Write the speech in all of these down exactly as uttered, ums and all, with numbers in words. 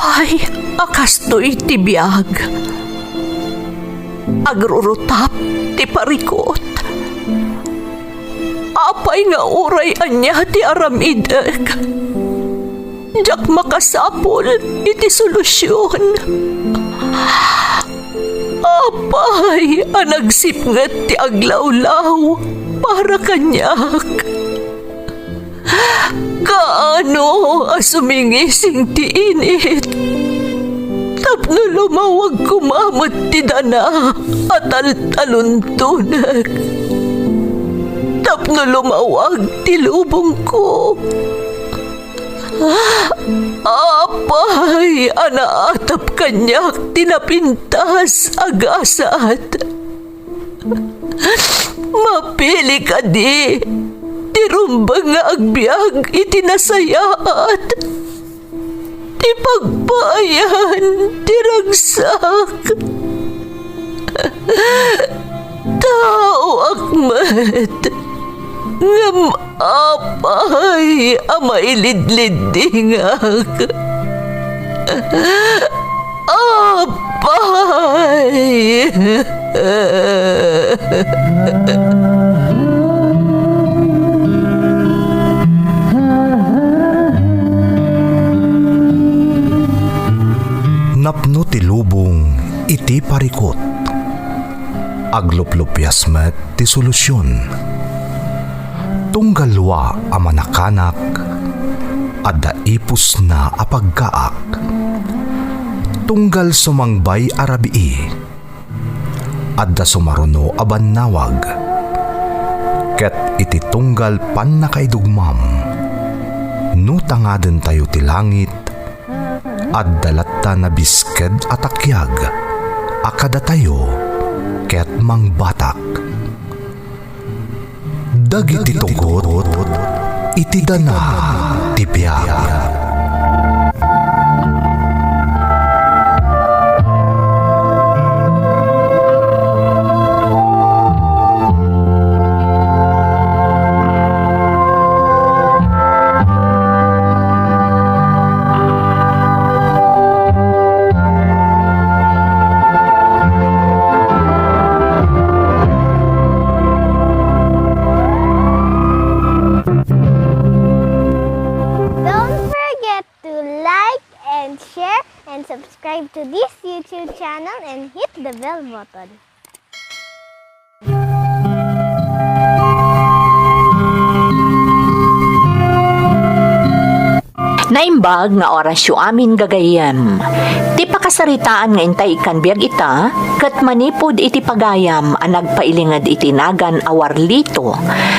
Apay a kastoy ti biag? Agrurutap ti parikut. Apay nga uray ania ti aramidek, diak makasapul iti solusion. Apay a nagsipnget ti aglawlaw para kaniak? Kaano a sumingising ti init tapno lumawag koma met ti dana a taltaluntonek, tapno lumawag ti lubongko? Apay a naatap kaniak ti napintas a gasat? Mapili kadi ti rumbeng nga agbiag iti nasayaat, ti pagpaayan ti ragsak? Taoak met, ngem apay a mailidliddingak? Apay! Napno ti lubong iti parikut. Agluplupias met ti solusion. Tunggal wa a manakanak, adda ipusna a paggaak. Tunggal sumangbay a rabii, adda sumaruno a bannawag. Ket iti tunggal pannakaidugmam, no tangadentayo ti langit, adda latta nabisked a takiag a kadatayo ket mangbatak. Dagiti tugot iti dana ti biag. Don't forget to like and share and subscribe to this YouTube channel and hit the bell button. Naimbag nga orasyo amin, gagayyem. Ti pakasaritaan nga intay ikkan biag ita, ket manipud iti pagayam a nagpailinged iti nagan a Warlito,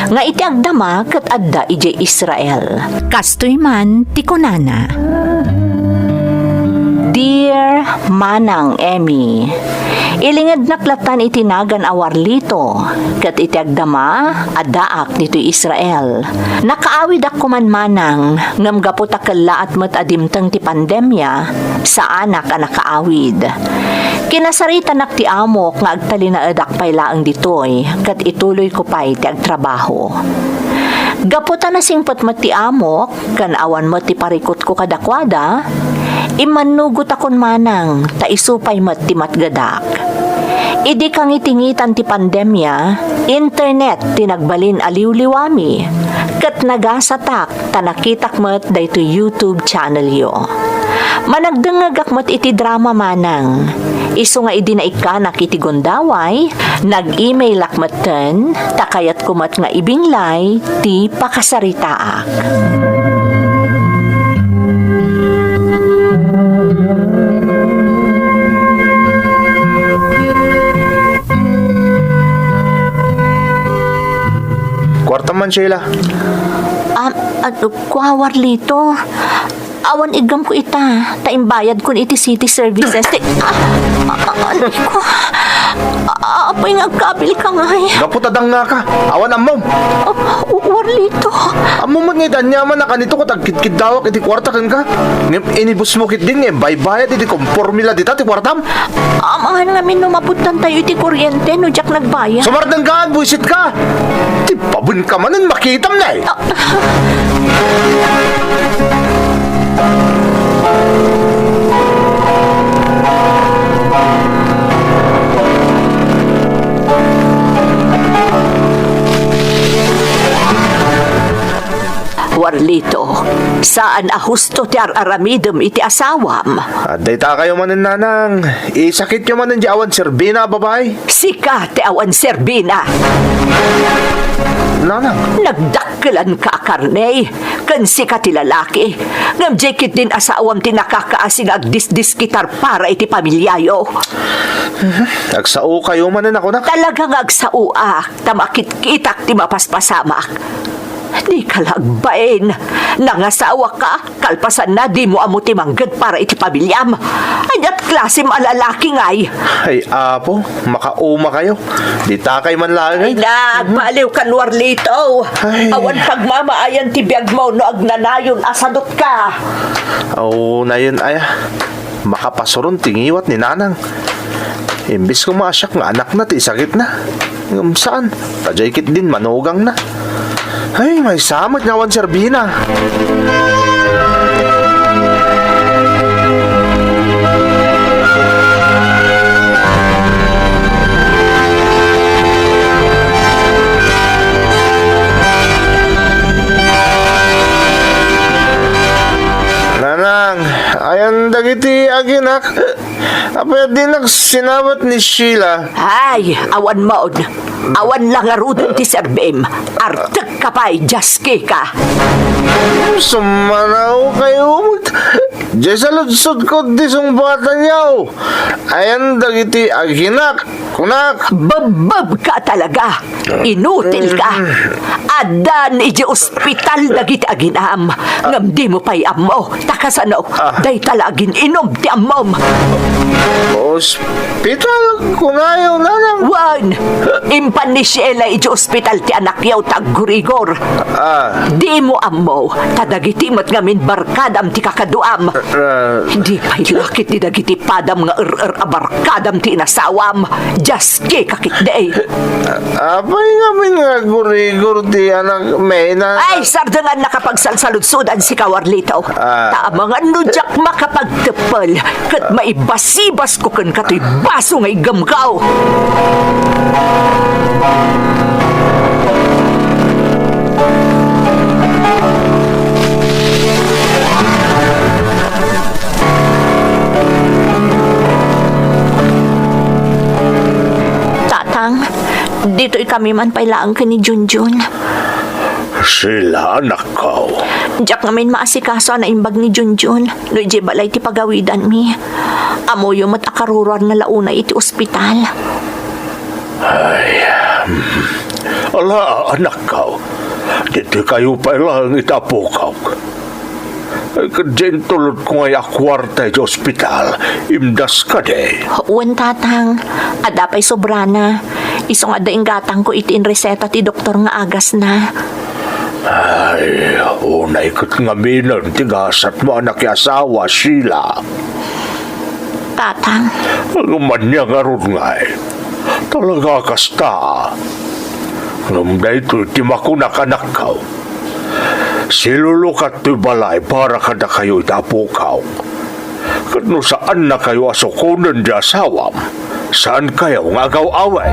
nga iti agdama ket adda idiay Israel. Kastoy man ti kunana, Dear Manang Emmy, ilingednak lattan iti nagan a Warlito, ket iti agdama, addaak ditoy Israel. Nakaawidak koman manang, ngem gapu ta kellaat met a dimteng ti pandemia, saanak a nakaawid. Kinasaritanak ti amok nga agtalinaedak pay laeng ditoy, ket ituloyko pay ti agtrabaho. Gapu ta nasingpet met ti amok, ken awan met ti parikutko kadakuada, immannugotakon manang ta isu pay met ti matgedak. Idi kangitingitan ti pandemia, internet ti nagbalin a liwliwami, ket nagasatak ta nakitak met daytoy YouTube channelyo. Managdengngegak met iti drama manang. Isu nga idi naikkanak iti gundaway, nag-emailak metten, ta kayatko met nga ibinglay ti pakasaritaak. Kuarta man, Sheila. Ah, ah, kua, Warlito. Awan iggamko ita, ta imbayadkon iti city services. Ti, ah, ah, ah, anak ko. Ah, apay nga agkabilka ngay? Gapu ta dangngaka. Awan ammom. Ah, Warlito. Ammom met nga iti aniaman a kanito ket agkidkiddawak iti kuarta kenka. Ngem inibusmo ketdin nga imbaybayad iti komporme la dita ti kuartam. Amangan ngamin no mapudtantayo iti kuryente no diak nagbayad. Sumardengka, buisitka! Ti babenka manen makitam, ne! Ah. Warlito, saan a husto ti ar-aramidem iti asawam. Adda ita kayo manen, nanang. Isakityo manen di awan serbina a babai. Sika ti awan serbina. Nanang. Nagdakkelanka a karne, ken sika ti lalaki. Ngem diay ketdin asawam ti nakakaasi nga agdisdiskitar para iti pamiliayo. Agsao kayo manen a kunak. Talaga nga agsaoak, ta makitkitak ti mapaspasamak. Dika la agbain. Nangasawaka, kalpasanna, dimo ammo ti mangged para iti pamiliam. Ania't klasem a lalaki ngay? Ay, Apo, makauma kayo. Ditakay man laeng. Ay, nagpaliw kan Warlito. Ay. Awan pagmamaayan ti biagmo no agnanayon a sadutka. Aw, nayon aya. Makapasuron ti ngiwat ni nanang. Imbes koma a siak nga anakna ti isakitna. Ngem saan, ta diay ketdin manugangna. Ay, maysa met nga awan serbina. Nanang, ayan dagiti aginak. Apay a dinak sinawat ni Sheila? Ay, awan maon. Awan la ngaruden ti serbim. Artekka pay, diaskeka. Sumanaw kayo met. Diay saludsodko ti sungbatanyo. Ayan dagiti aginak, kunak. Babbabka talaga. Inutilka. Addan idiay ospital dagiti aginam, ngem dimo pay ammo. Ta kasano, dayta la agin-inom ti ammom. Ospital, kunayo, nanang? Wen, impan ni Sheila idiay ospital ti anakyo ta aggurigor. Ah. Dimo ammo, ta dagiti met ngamin barkadam ti kakaduam. Ah. Di pay la ketdi dagiti padam nga er-er a barkadam ti inasawam. Diaskeka ketdi. Apay ngamin nga aggurigor ti anakmi, nanang? Ay, sardengannaka pagsalsaludsodan, sika, Warlito. Ah. Ta amangan no diak makapagteppel ket maibasibasko kenka toy baso nga iggemko. Tatang, ditoy kami man pay laeng ken ni Junjun. Sheila, anakko. Diak ngamin maasikaso a naimbag ni Junjun no idiay balay ti pagawidanmi. Ammoyo met a karuruarna la unay iti ospital. Ay, mm. Ala, anakko. Ditoy kayo pay laeng iti apokok. Ay, ket diay intulodko ngay a kuarta iti ospital, imdas kadi. Wen, Tatang. Adda pay sobrana. Isu nga adda inggatangko iti inreseta ti doktor nga agasna. Ay, unay ket ngaminen ti gasatmo a nakiasawa, Sheila. Tatang. Ngem ania ngarud ngay? Talaga kasta. Ngem daytoy ti makunak, anakko. Silulukat toy balay para kadakayo iti apokok. Ket no saannakayo a sukonen ti asawam, saankayo nga agaw-away.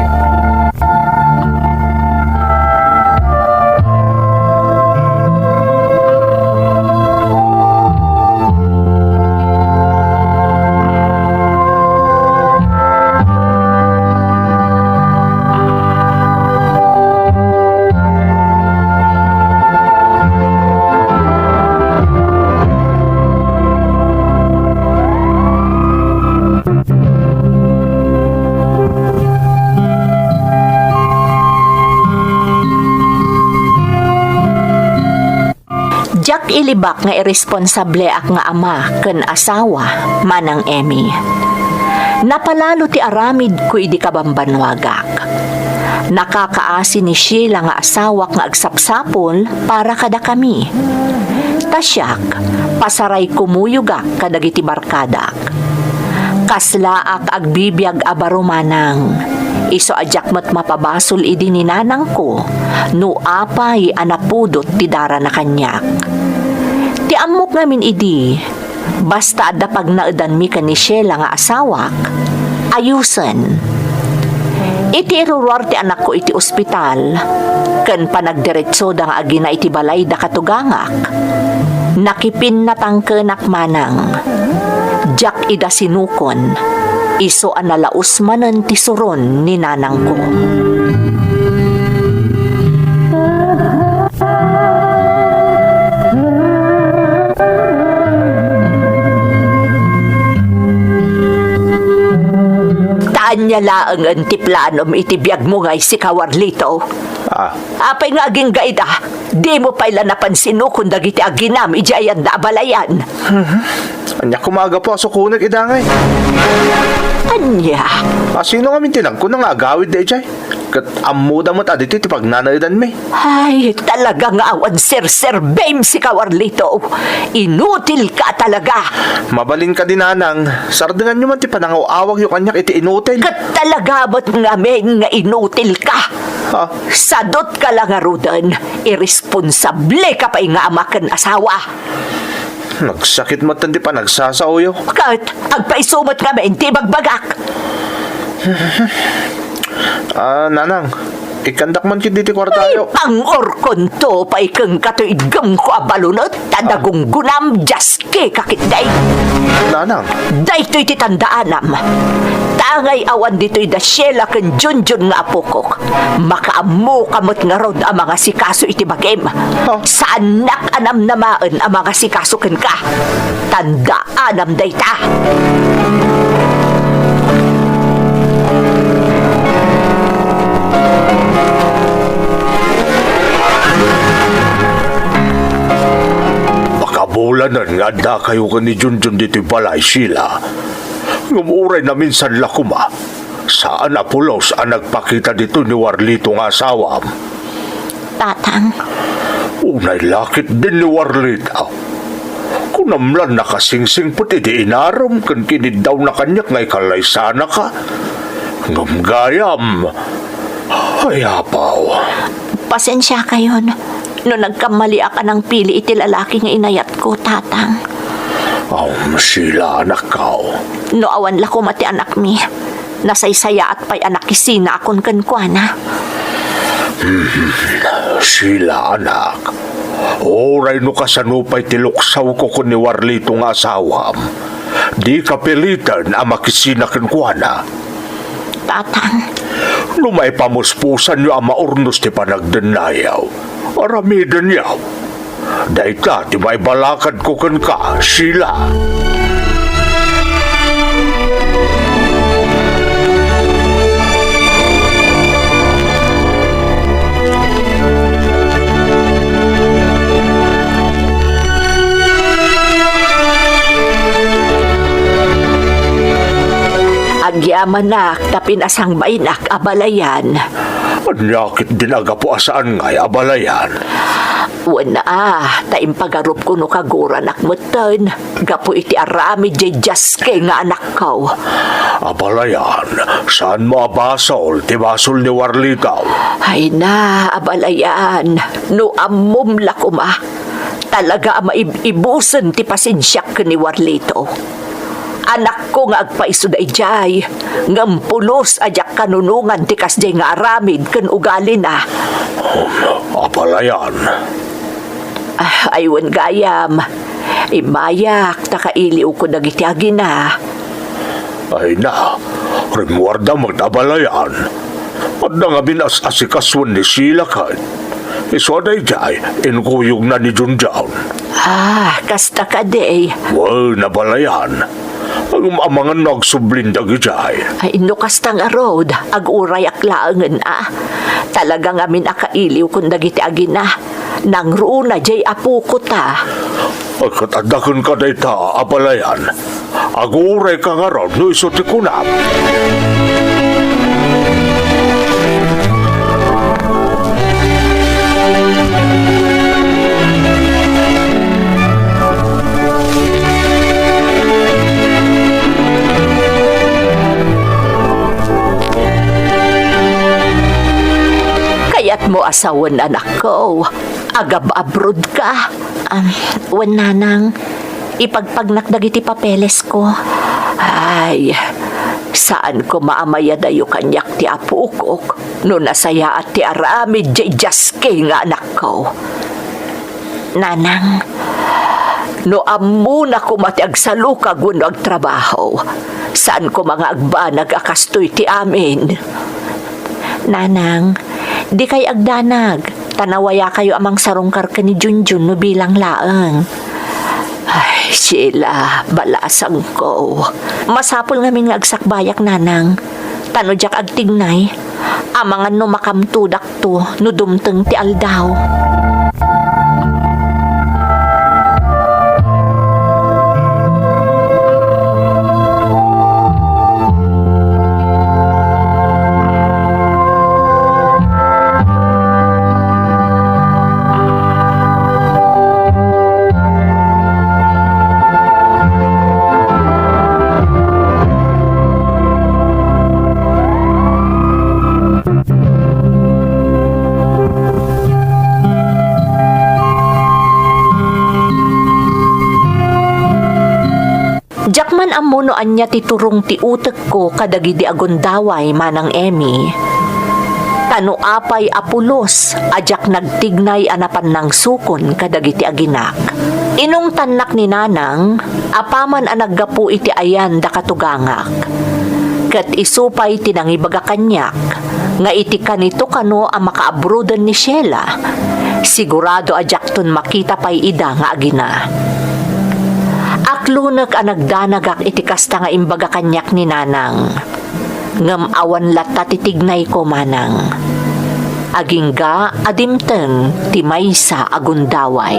Diak ilibak nga iresponsableak nga ama ken asawa, Manang Emmy. Napalalo ti aramidko idi kabambannuagak. Nakakaasi ni Sheila nga asawak nga agsapsapul para kadakami. Ta siak, pasaray kumuyogak kadagiti barkadak. Kaslaak agbibiag a baro, Manang. Isu a diak met mapabasol idi ni nanangko no apay a napudot ti darana kaniak. Ti ammok ngamin idi, basta adda pagnaedanmi ken ni Sheila nga asawak, ayusen. Iti iruruar ti anakko iti ospital, ken panagdiretsoda nga agina iti balayda katugangak, nakipinnatangkenak manang. Diak ida sinukon, isu a nalaus manen ti suron ni nanangko. Ta ania laengen ti planom iti biagmo ngay sika, Warlito? Ah. Apay nga agingga ida, dimo pay la napan sinukon dagiti aginam idiay ayan da abalayan? Mhm. Ania koma a gapu a sukonek ida ngay? Ania? A, sino ngamin ti nagkuna nga agawidda idiay? Ket ammoda met a ditoy ti pagnanaedanmi. Ay, talaga nga awan serserbim sika, Warlito. Inutilka talaga. Mabalin kadi, nanang. Sardenganyo man ti panangaw-awagyo kaniak iti inutil. Ket talaga met ngamin nga inutilka. Ha? Sadutka la ngaruden. Iresponsableka pay nga ama ken asawa. Nagsakit met ti panagsasaoyo. Ket agpaiso met ngamin ti ibagbagak. Ah, nanang, ikkandak man ketdi ti kuartayo. Ay, pangurkonto pay kenka toy iggemko a balunet, ta dagunggunam, diaskeka ketdi. Nanang. Daytoy ti tandaanam. Tangay awan ditoy da Sheila ken Junjun nga apokok. Makaammoka met ngarud a mangasikaso iti bagim. Ha? Saannak a namnamaen a mangasikaso kenka. Tandaanam dayta. Makabulanen nga addakayo ken ni Junjun ditoy balay, Sheila. Ngem uray naminsan la koma, saan a pulos a nagpakita ditoy ni Warlito nga asawam. Tatang. Unay la ketdin ni Warlito. Kunam la nakasingsingpet iti inarem ken kiniddawna kaniak nga ikallaysanaka. Ngem gayam, ay apaw. Pasensiakayon no nagkammaliak a nangpili iti lalaki nga inayatko, Tatang. Aw, Sheila, anakko. No awan la koma ti anakmi, nasaysayaat pay a nakisinaakon kenkuana. Hmm, Sheila, anak, uray no kasano pay ti luksawko ken ni Warlito nga asawam, dika piliten a makisina kenkuana. Tatang. No maipamuspusanyo a maurnos ti panagdennayo, aramidenyo. Dayta ti maibalakadko kenka, Sheila. Agyamanak ta pinasangbaynak, abalayan. Ania ketdin a gapu a saan ngay, abalayan? Wen a, ta impagarupko no kaguranak metten gapu iti aramid jay diaske nga anakko. Abalayan, saanmo a basol ti basol ni Warlito? Ay na, abalayan, no ammom la koma, talaga a maib-ibusen ti pasensiak ken ni Warlito. Anakko nga agpaiso daydiay, ngem pulos a diak kanunongan ti kasdiay nga aramid ken ugalina. Abalayan. Ah, ay wen gayam, immayak ta kailiwko dagiti agina. Ay na, rimmuarda met, abalayan. Adda ngamin as-asikasuen ni Sheila ket isu a daydiay inkuyogna ni Junjun. Ah, kasta kadi. Wen, abalayan. Ngem amangan no agsubli dagijay. Ay, no kasta ngarud, agurayak laengen a. Talaga ngamin a kailiwkon dagiti agina. Nangruna jay apokota. Ay, ket adda kenka dayta, abalayan. Agurayka ngarud no isu ti kunam. Kayatmo a sawen, anakko. Agab-abroad ka? Um, wen, nanang, ipagpagnak dagiti papelesko. Ay, Saan koma a mayadayo kaniak ti apokok no nasayaat ti aramid diay diaske nga anakko. Nanang, no ammona koma ti agsalukag wenno agtrabaho, saan koma nga agbanag a kastoy ti amin. Nanang, dikay agdanag, ta nawayakayo a mangsarungkar ken ni Junjun no bilang laeng. Ay, Sheila, balasangko. Masapul ngamin nga agsakbayak, Nanang. Ta no diak agtignay, amangan no makamtodakto no dumteng ti aldaw. Diak man ammo no ania ti turong ti utekko kadagidi a gundaway, Manang Emmy. Ta no apay a pulos a diak nagtignay a napan nangsukon kadagiti aginak. Inungtannak ni Nanang, apaman a naggapu iti ayan da katugangak. Ket isu pay ti nangibaga kaniak nga iti kanito kano a makaabroden ni Sheila, sigurado a diakton makita pay ida nga agina. Aklonek a nagdanagak iti kasta nga imbaga kaniak ni Nanang. Ngem awan latta ti tignayko, Manang. Agingga a dimteng ti maysa a gundaway.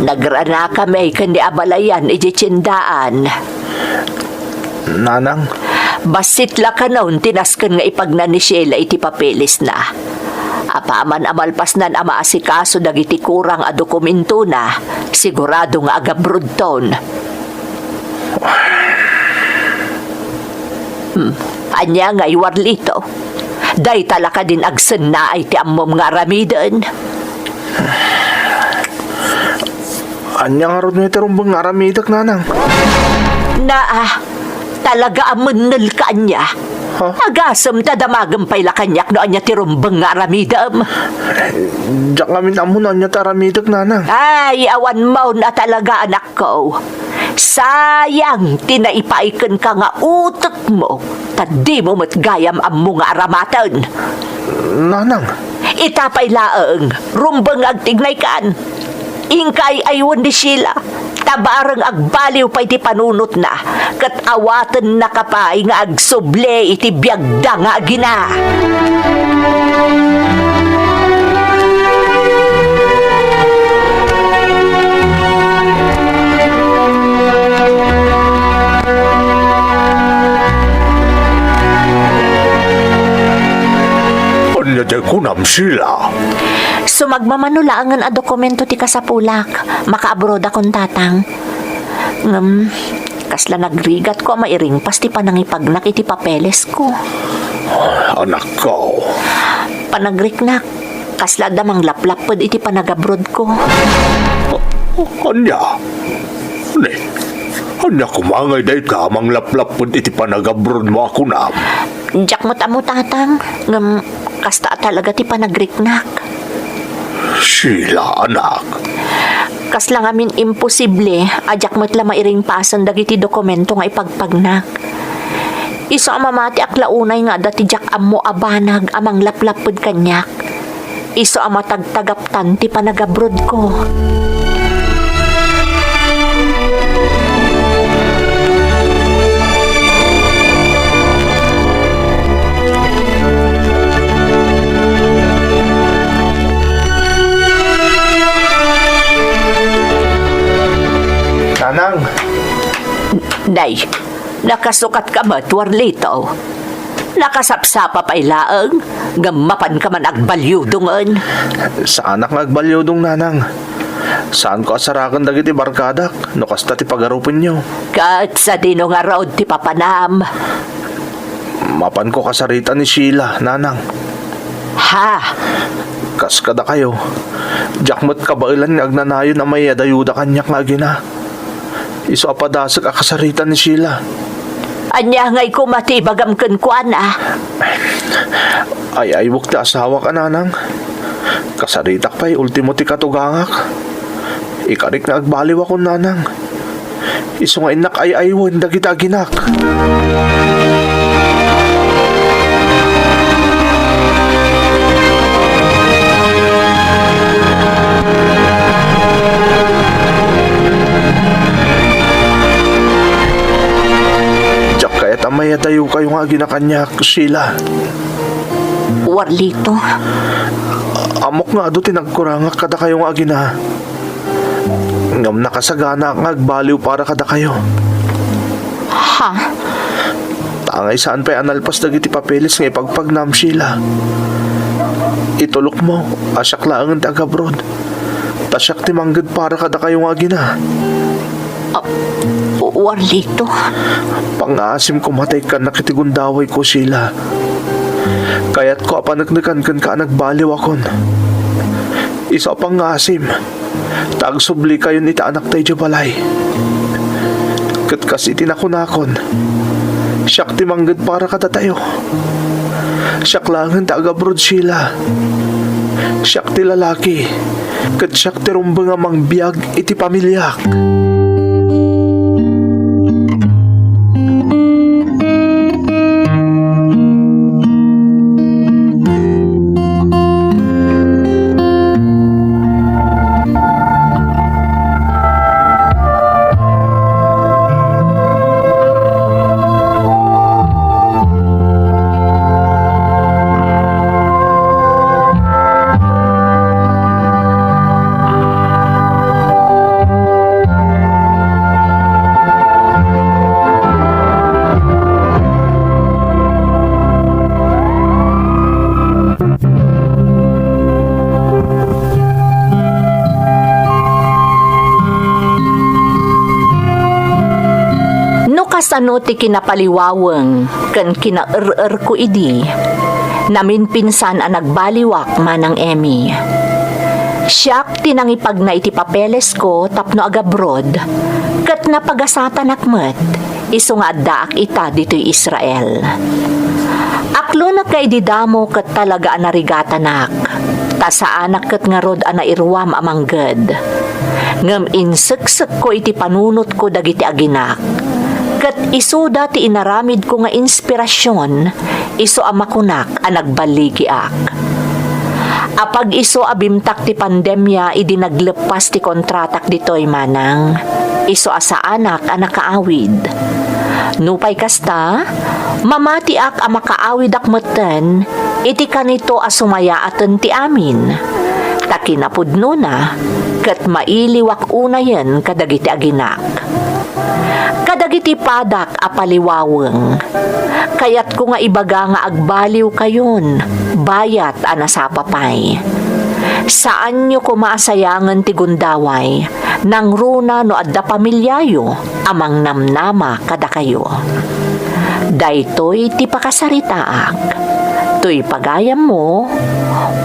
Nagranakami ken ni abalayan iti tiendaan. Nanang? Bassit la kanon ti nasken nga ipagna ni Sheila iti papelesna. Apaman a malpasnan a maasikaso dagiti kurang a dokumentona, sigurado nga agabrodton. Hmm. Ania ngay, Warlito? Dayta la kadin agsennaay ti ammom nga aramiden? Ania ngarud ngay ti rumbeng nga aramidek, Nanang? Naa, talaga a mennelka ania? Ha? Agasem ta damagem pay la kaniak no ania ti rumbeng nga aramidem. Diak ngamin ammo no ania ti aramidek, Nanang. Ay, awan maon a talaga, anakko. Sayang ti naipaay kenka nga utekmo, ta dimo met gayam ammo nga aramaten. Nanang. Ita pay laeng, rumbeng nga agtignaykan. Inka ay-aywen ni Sheila, ta bareng agbaliw pay ti panunotna, ket awatennaka pay nga agsubli iti biagda nga agina. Ania ti kunam, Sheila? Sumagmamano laengen a dokumento ti kasapulak. Makaabrodakon, Tatang. Ngem, kasla nagrigatko a mairingpas ti panangipagnak iti papelesko. Anakko. Panagriknak, kasla adda manglaplapped iti panagabrodko. Ania? Ni, ania koma ngay dayta a manglaplapped iti panagabrodmo a kunam? Diak met ammo, Tatang, ngem kasta a talaga ti panagriknak. Sheila, anak. Kasla ngamin imposible a diak met la mairingpasen dagiti dokumento nga ipagpagnak. Isu a mamatiak la unay nga adda ti diak ammo a banag a manglaplapped kaniak. Isu a matagtagaptan ti panagabrodko. Nanang! Nay, nakasukatka met, Warlito. Nakasapsapa pay laeng, ngem mapanka man agbalyudongen. Saanak nga agbalyudong, Nanang. Saanko a saraken dagiti barkadak no kasta ti pagarupenyo. Ket sadino ngarud ti papanam? Mapanko kasarita ni Sheila, nanang. Ha? Kas kadakayo, diak met kabaelan nga agnanayon a mayadayoda kaniak nga agina. Isu a padasek a kasarita ni Sheila. Ania ngay koma ti ibagam kenkuana? Ay-aywek ti asawak a, nanang. Kasaritak pay, ultimo ti katugangak. Ikarik nga agbaliwakon, nanang. Isu nga innak ay-aywen dagiti aginak. Diak kayat a mayadayokayo nga agina kaniak, Sheila. Warlito. Ammok nga adu ti nagkurangak kadakayo nga agina. Ngem nakasaganaak nga agbaliw para kadakayo. Ha? Ta angay saan pay a nalpas dagiti papeles nga ipagpagnam, Sheila. Itulokmo a siak laengen ti agabroad. Ta siak ti mangged para kadakayo nga agina. Ah, Warlito. Pangngaasim koma ta ikkannak iti gundawayko, Sheila. Kayatko a paneknekan kenka a nagbaliwakon. Isu a pangngaasim, ta agsublikayon iti anakta idiay balay. Ket kas iti nakunakon, siak ti mangged para kadatayo. Siak laengen ti agabroad, Sheila. Siak ti lalaki, ket siak ti rumbeng a mangbiag iti pamiliak. No kasano ti kinapaliwaweng ken kinaer-erko idi, naminpinsan a nagbaliwak, Manang Emmy. Siak ti nangipagna iti papelesko tapno agabroad, ket napagasatanak met, isu nga addaak ita ditoy Israel. Aklonek nga idi damo ket talaga a narigatanak, ta saanak ket ngarud a nairuam a mangged. Ngem inseksekko iti panunotko dagiti aginak, ket isuda ti inaramidko nga inspirasion, isu a makunak a nagballigiak. Apag-isu a bimtak ti pandemia idi nagleppas ti kontratak ditoy, Manang, isu a saanak a nakaawid. Nupay kasta, mamatiak a makaawidak metten iti kanito a sumayaaten ti amin, ta kinapudnona, ket mailiwak unayen kadagiti aginak. Kadagiti padak a paliwaweng, kayatko nga ibaga nga agbaliwkayon, bayat a nasapa pay. Saanyo koma a sayangen ti gundaway, nangruna no adda pamiliayo a mangnamnama kadakayo. Daytoy ti pakasaritaak. Toy pagayammo,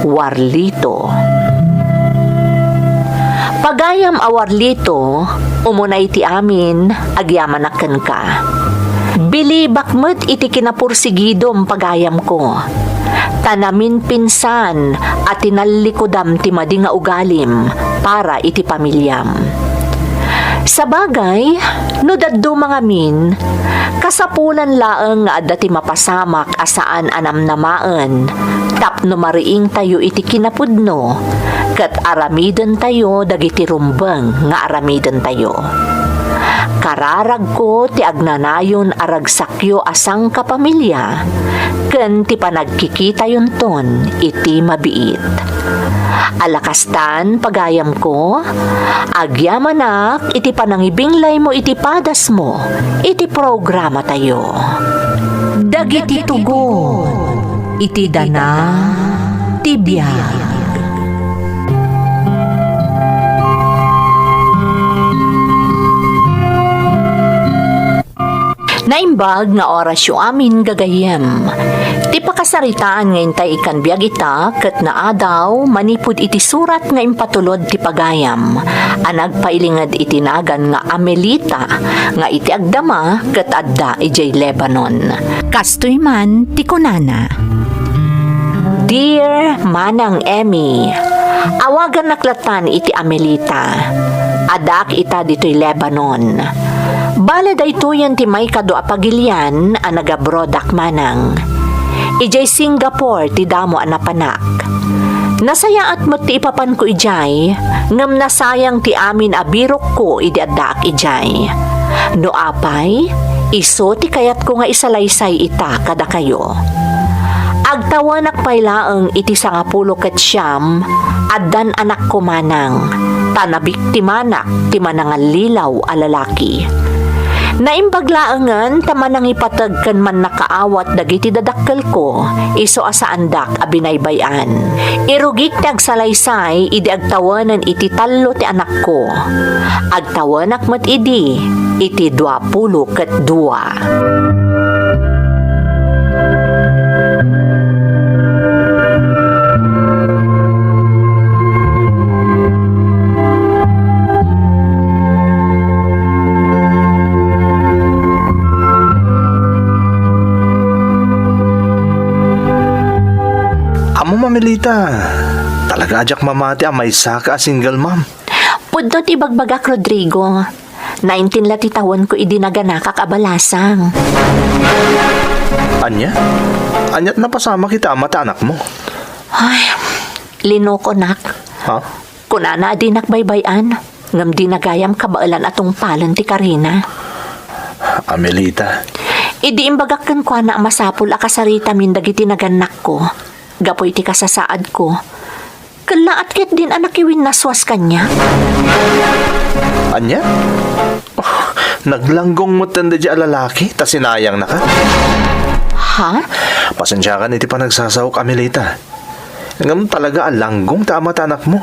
Warlito. Pagayam a Warlito, umunay ti amin, agyamanak kenka. Bilibak met iti kinapursigidom, pagayamko, ta naminpinsan a tinallikudam ti madi nga ugalim para iti pamiliam. Sabagay, no dadduma ngamin, kasapulan laeng nga adda ti mapasamak a saan a namnamaen tapno mariingtayo iti kinapudno ket aramidentayo dagiti rumbeng nga aramidentayo. Kararagko ti agnanayon a ragsakyo a sangkapamilia ken ti panagkikitayonton iti mabiit. Ala kastan, pagayamko, agyamanak iti panangibinglaymo iti padasmo iti programatayo. Dagiti tugon iti dana ti biag. Naimbag nga orasyo amin, gagayyem. Ti pakasaritaan nga intay ikkan biag ita ket naadaw manipud iti surat nga impatulod ti pagayam a nagpailinged iti nagan nga Amelita nga iti agdama ket adda idiay Lebanon. Kastoy man ti kunana, Dear Manang Emmy, awagannak latan iti Amelita. Addaak ita ditoy Lebanon. Bale daytoyen ti maikadu a pagilian a nagabroadak manang. Idiay Singapore ti damo a napanak. Nasayaat met ti ipapanko idiay, ngem nasayang ti amin a birokko idi addaak idiay. No apay, isu ti kayatko nga isalaysay ita kadakayo. Agtawenak pay laeng iti sangapulo ket siam, addan anakko manang, ta nabiktimanak ti manangallilaw a lalaki. Naimbag laengen ta manangipateg ken mannakaawat dagiti dadakkelko, isu a saandak a binaybay-an. Irugik ti agsalaysay idi agtawenen iti tallo ti anakko. Agtawenak met idi iti duapulo ket dua. Ammom, Amelita, talaga a diak mamati a maysaka a single mom. Pudno ti ibagbagak, Rodrigo. Nineteen la ti tawenko idi naganakak a balasang. Ania? Ania't napasamak iti ama ti anakmo? Ay, linokonak. Ha? Kunana a dinak baybay-an, ngem dina gayam kabaelan a tungpalen ti karina. Amelita. Idi imbagak kenkuana a masapul a kasaritamin dagiti nagannakko, gapu iti kasasaadko, kellaat ketdin a nakiwinnaswas kaniak. Ania? Naglanggong metten daydiay a lalaki ta sinayangnaka? Ha? Pasensiakan iti panagsasaok, Amelita. Ngem talaga a langgong ti ama ti anakmo.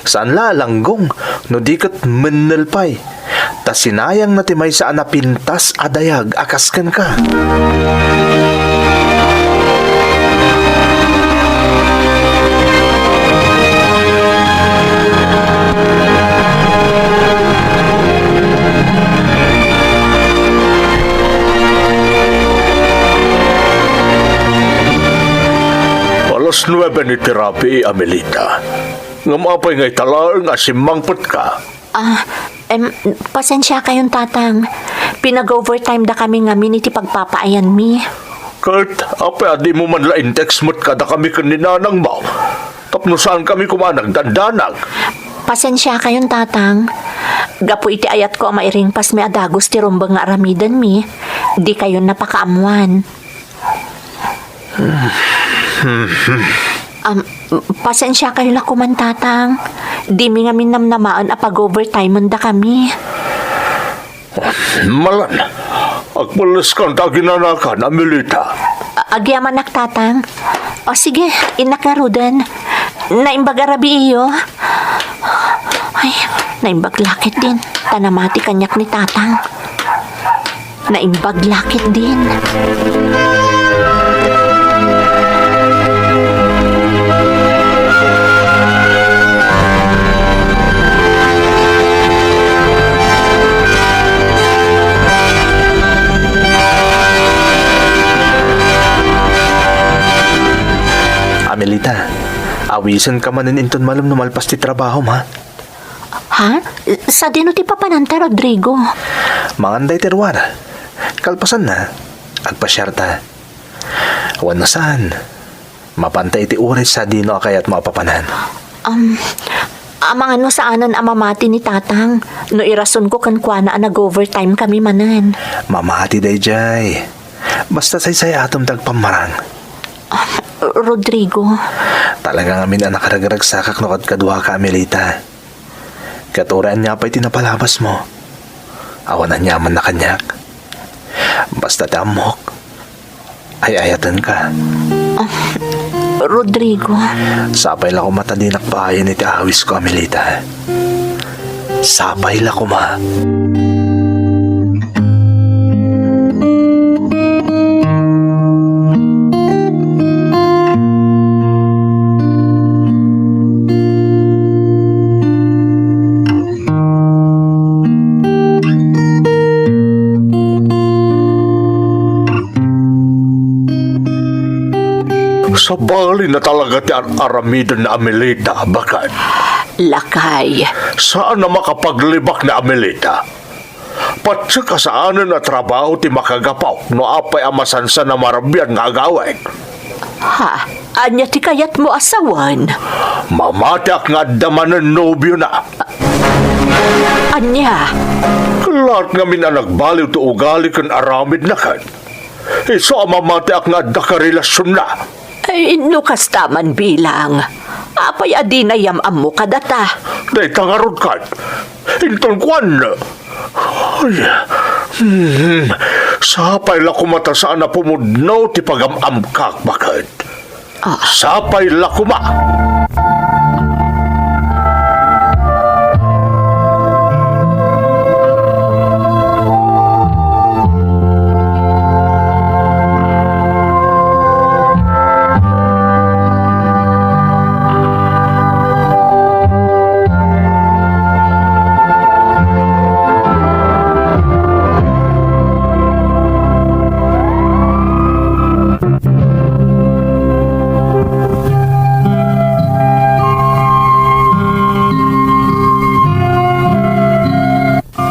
Saan la a langgong, no di ket mennel pay, ta sinayangna ti maysa a napintas a dayag a kas kenka. Alas nuebe ni ti rabii, Amelita. Ngem apay nga ita laeng a simmangpetka? Ah, em, pasensiakayon, Tatang. Pinag-overtime dakami ngamin iti pagpapaayanmi. Ket apay a dimo man la in-text met kadakami ken ni nanangmo? Tapno saankami koma a nagdandanag. Pasensiakayon, Tatang. Gapu iti ayatko a mairingpasmi a dagus ti rumbeng nga aramidenmi, dikayon napakaammoan. Am, pasensiakayo la koman, Tatang. Dimi ngamin namnamaen a pag-overtimen dakami. Malan, agpelleskan ta aginanakan, Amelita. A-, agyamanak, Tatang. O, sige, innak ngaruden. Naimbag a rabiiyo. Ay, naimbag la ketdin. Ta namati kaniak ni Tatang. Naimbag la ketdin. Amelita, awisenka manen inton malem no malpas ti trabahom, ha? Ha? Sadino ti papananta, Rodrigo? Mangan dayta ruar. Kalpasanna, agpasiarta. Wenno saan, mapanta iti uray sadino a kayatmo a papanan. Um, amangan no saanen a mamati ni Tatang no irasonko kenkuana a nag-overtime kami manen. Mamati daydiay. Basta saysayatem ti agpammarang. Ah, Rodrigo. Talaga ngamin a nakaragragsakak no kadkaduaka, Amelita. Ket uray ania pay ti napalabasmo, awan aniamanna kaniak. Basta ti ammok, ay-ayatenka. Ah, Rodrigo. Sapay la koma ta dinak baayen iti awisko, Amelita. Sapay la koma. Sabali na talaga ti ar-aramiden ni Amelita, baket. Lakay. Saan a makapaglibak ni Amelita. Patsek a saanen a trabaho ti makagapu no apay a masansan a marabian nga agawid. Ha? Ania ti kayatmo a sawen? Mamatiak nga adda manen nobiona. Ania? Laat ngamin a nagbaliw ti ugali ken aramidna ket. Isu a mamatiak nga adda karelasionna. Ay, no kasta man bilang, apay a dina yam-ammo kadata? Dayta ngarud ket, inton kuan, ay, hmm, sapay la koma ta saan a pumudno ti pagam-amkak, baket. Ah. Sapay la koma.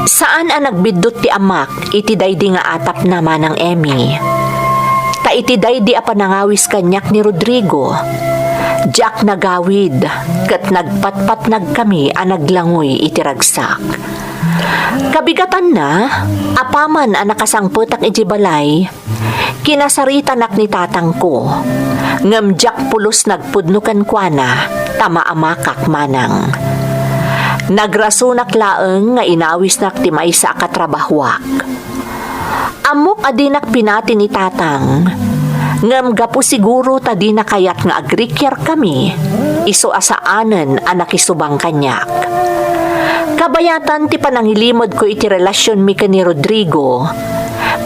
Saan a nagbiddut ti amak iti daydi nga atapna, Manang Emmy. Ta iti daydi a panangawis kaniak ni Rodrigo, diak nagawid ket nagpatpatnagkami a naglangoy iti ragsak. Kabigatanna, apaman a nakasangpetak idiay balay, kinasaritanak ni tatangko, ngem diak pulos nagpudno kenkuana ta maamakak manang. Nagrasunak laeng nga inawisnak ti maysa a katrabahoak. Ammok a dinak pinati ni tatang, ngem gapu siguro ta dina kayat nga agrikiarkami, isu a saanen a nakisubang kaniak. Kabayatan ti panangilimedko iti relasionmi ken ni Rodrigo,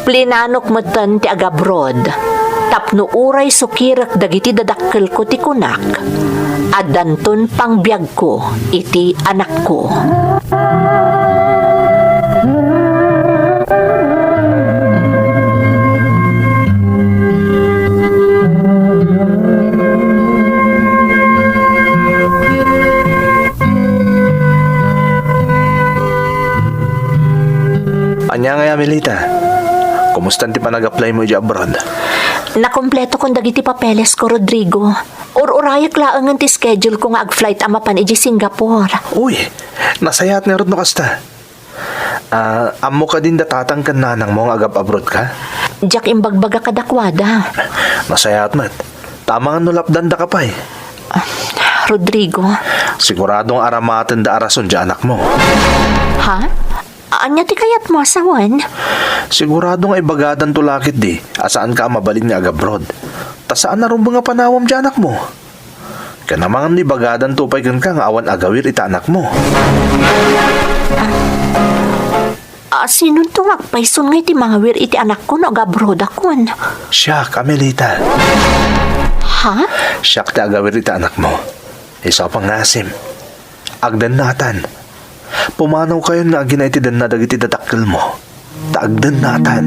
plinanok metten ti agabroad tapno uray sukirek dagiti dadakkelko ti kunak, addanton pangbiagko iti anakko. Ania ngay, Amelita? Kumustan ti panag-apply mo idiay abroad? Nakumpletokon dagiti papelesko, Rodrigo. Ur-urayek laengen ti schedule ko nga ag-flight a mapan idiay Singapore. Uy, nasayaat ngarud no kasta. Ah, ammo kadin da tatang ken nanangmo nga agab-abroadka? Diak imbagbaga kadakuada. Nasayaat met. Ta amangan no lapdandaka pay. Ah, Rodrigo. Sigurado nga aramatenda a rason diay anakmo. Ha? Ania ti kayatmo a sawen? Sigurado nga ibagadanto la ketdi a saanka a mabalin nga agabroad. Ta saan a rumbeng a panawam diay anakmo. Ken amangan no ibagadanto pay kenka nga awan agawir iti anakmo. Ah, sinonto nga agpayson nga iti mangawir iti anakko no agabroadakon? Siak, Amelita. Ha? Siak ti agawir iti anakmo. Isu a pangngasim. Agdennatan. Pumanawkayon nga agina iti denna dagiti dadakkelmo. Ta agdennatan.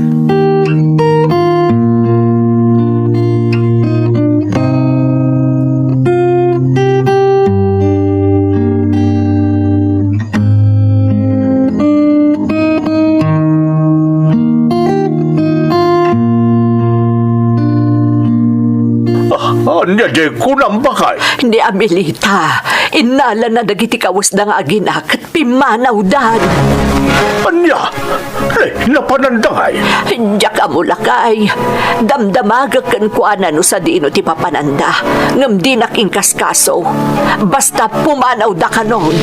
Ah, ania diay kunam, baket? Ni Amelita, innalana dagiti kawesda nga agina ket pimmanawdan. Ania? Ni, napananda ngay? Diak ammo, lakay. Damdamagek kenkuana no sadino ti papananda, ngem dinak inkaskaso. Basta pumanawda kanon.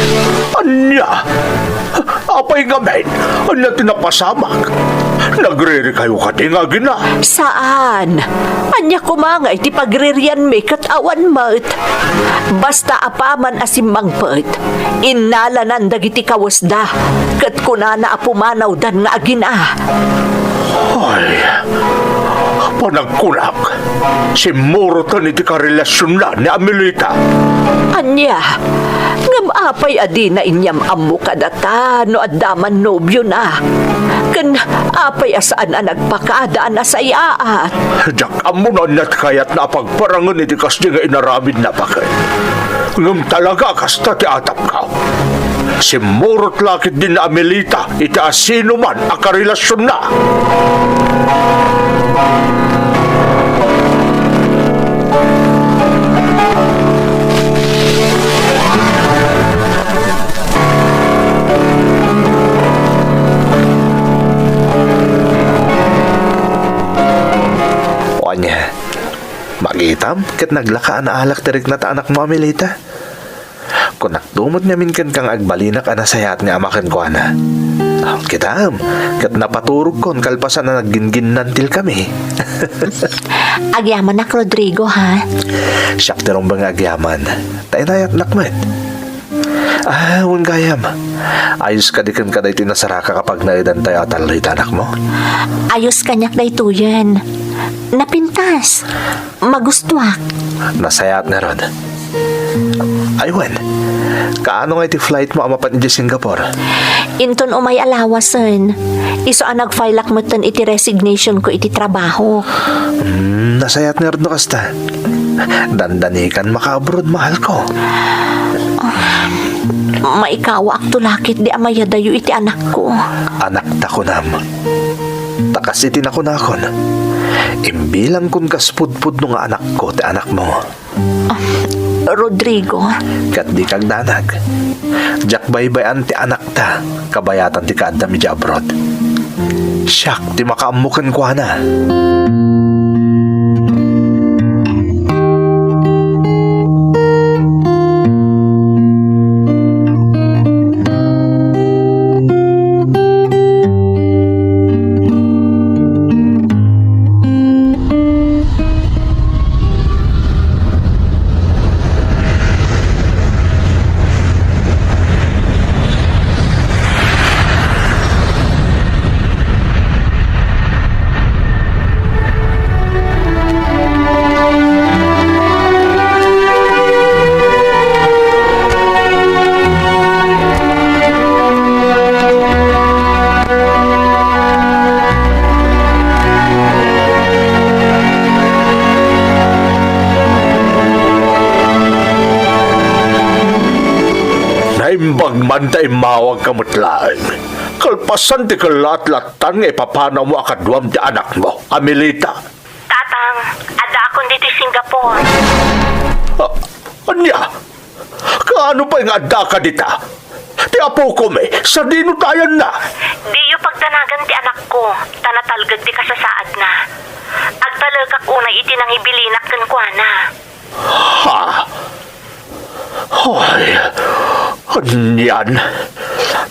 Ania? Apay ngamin? Ania ti napasamak? Nagririkayo kadi nga agina? Saan? Ania koma nga iti pagririanmi ket awan met? Basta apaman a simmangpet, innalanan dagiti kawesda, ket kunana a pumanawdan nga agina. Ay, Panagkunak, simmuroten iti karelasionna ni Amelita. Ania? Ngem apay a dina inyam-ammo kadata no adda man nobiona? Ken apay a saan a nagpakada a nasayaat? Diak ammo no ania ti kayatna a pagparangen iti kasdi nga inaramidna baket. Ngem talaga a kasta ti atapko. Simmurot la ketdi ni Amelita iti asinoman a karelasionna. Ania, makitam ket naglaka a naalak ti rikna ti anakmo, Amelita? Kunakto met ngamin kenka nga agbalinak a nasayaat nga ama kenkuana. Kitam, ket napaturogkon kalpasan a naggingginnantilkami. Agyamanak, Rodrigo, ha? Siak ti rumbeng nga agyaman. Ta inayatnak met. Ah, wen gayam. Ayos kadi kenka daytoy nasaraka a pagnaedantayo a talloy ti anakmo? Ayos kaniak daytoyen. Napintas. Magustuak. Nasayaat ngarud. Ay wen, kaano nga iti flight mo a mapan idiay Singapore? Inton umay a lawasen, isu a nag-file-ak metten iti resignation ko iti trabaho. Hmm, nasayaat ngarud no kasta. Dandanikan makaabroad, mahal ko. Maikawaakto la ketdi a mayadayo iti anakko. Anakta kunam. Ta kas iti nakunakon, imbilangkon kas pudpudno nga anakko ti anakmo. Ah, Rodrigo. Ket dika agdanag. Diak baybay-an ti anakta, kabayatan ti kaaddam idiay abroad. Siak ti makaammo kenkuana. Naimbag man ta immawagka met laeng. Kalpasan ti kellatlattan nga ipapanawmo a kaduam ti anakmo, Amelita. Tatang, addaakon ditoy Singapore. Ah, ania? Kaano pay nga addaka dita? Ti apokon, sadino ti ayanna? Diyo pagdanagan ti anakko, ta natalged ti kasasaadna. Agtalekak unay iti nangibilinak kenkuana. Ha? Hoy, anian?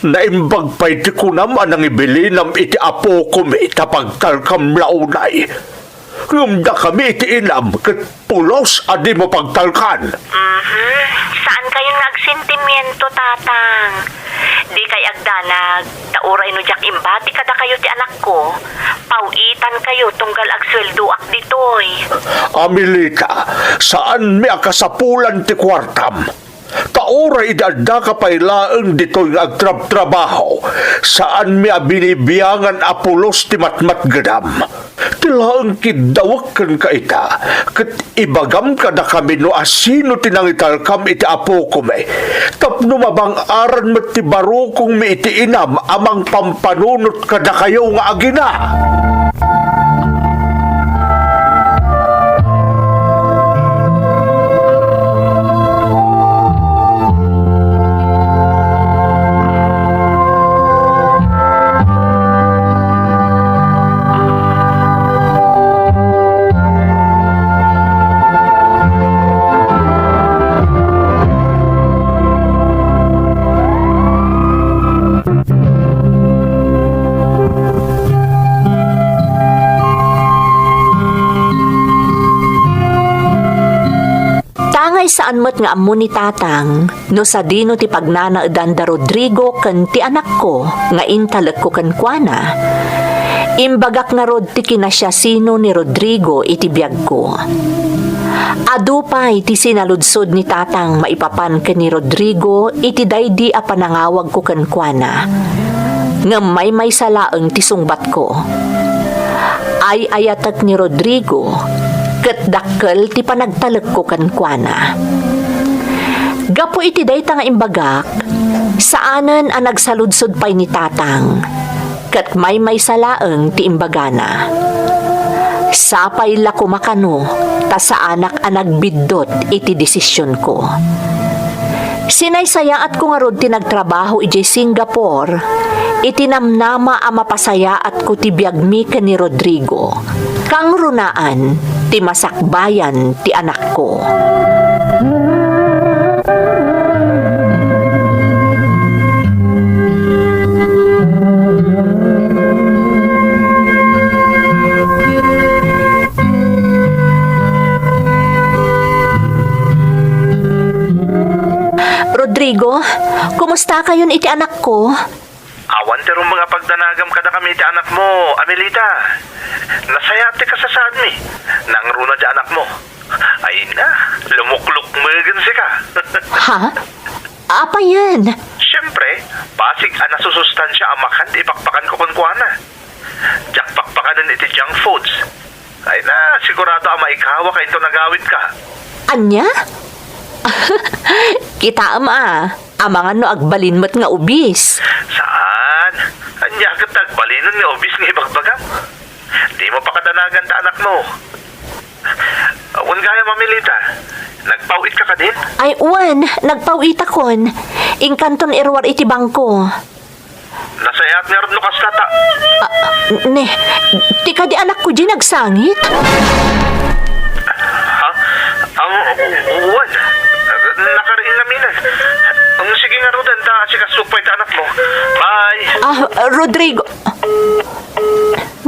Naimbag pay ti kunam a nangibilinam iti apokon ta pagtalkam la unay. Ngem dakami iti inam ket pulos a dimo pagtalkan. Mhm. Saankayon nga agsentimiento, Tatang. Dikay agdanag, ta uray no diak imbati kadakayo ti anakko, paw-itankayo tunggal agsueldoak ditoy. Amelita, saanmi a kasapulan ti kuartam. Ta uray idi addaka pay laeng ditoy nga agtrabtrabaho, saanmi a binibiangan a pulos ti matmatgedam. Ti laeng kiddawek kenka ita, ket ibagam kadakami no asino ti nangitalkam iti apokon, tapno mabang-aran met ti barukongmi iti inam a mangpampanunot kadakayo nga agina. Tangay saan met nga ammo ni Tatang no sadino ti pagnanaedan da Rodrigo ken ti anakko nga intalekko kenkuana. Imbagak ngarud ti kinasiasino ni Rodrigo iti biagko. Adu pay ti sinaludsod ni Tatang maipapan ken ni Rodrigo iti daydi a panangawagko kenkuana. Ngem maymaysa laeng ti sungbatko. Ay-ayatek ni Rodrigo, ket dakkel ti panagtalekko kenkuana. Gapu iti dayta nga imbagak, saanen a nagsaludsod pay ni Tatang. Ket maymaysa laeng ti imbagana. Sapay la koma kano ta saanak a nagbiddut iti desisionko. Sinaysayaatko ngarud ti nagtrabaho idiay Singapore iti namnama a mapasayaatko ti biagmi ken ni Rodrigo. Kangrunaan ti masakbayan ti anakko. Rodrigo, kumusta kayon iti anakko? Awan ti rumbeng a pagdanagam kadakami iti anakmo, Amelita. Nasayaat ti kasasaadmi. Nangruna ti anakmo. Ay na, lumuklukmegen sika. Ha? Apayen? Siyempre, basig a nasusustansia a makan ti ipakpakanko kenkuana. Diak pakpakanen iti junk foods. Ay na, sigurado a maikawaka inton agawidka. Ania? Kitaem a, amangan no agbalin met nga obis. Saan? Ania ket agbalinen nga obis nga ibagbagam? Dimo pakadanagan ta anakmo. Wen gayam a, Melita, nagpaw-itka kadin? Ay, wen, nagpaw-itakon. Inkanton iruar iti bangko. Nasayaat ngarud no kasta ta. Ah, ne, ti kadi anakko diay nagsangit? Ha? Ang, wen, nakariing naminan. Ang sige ngaruden ta asikaso pay ta anakmo. Bye. Ah, Rodrigo.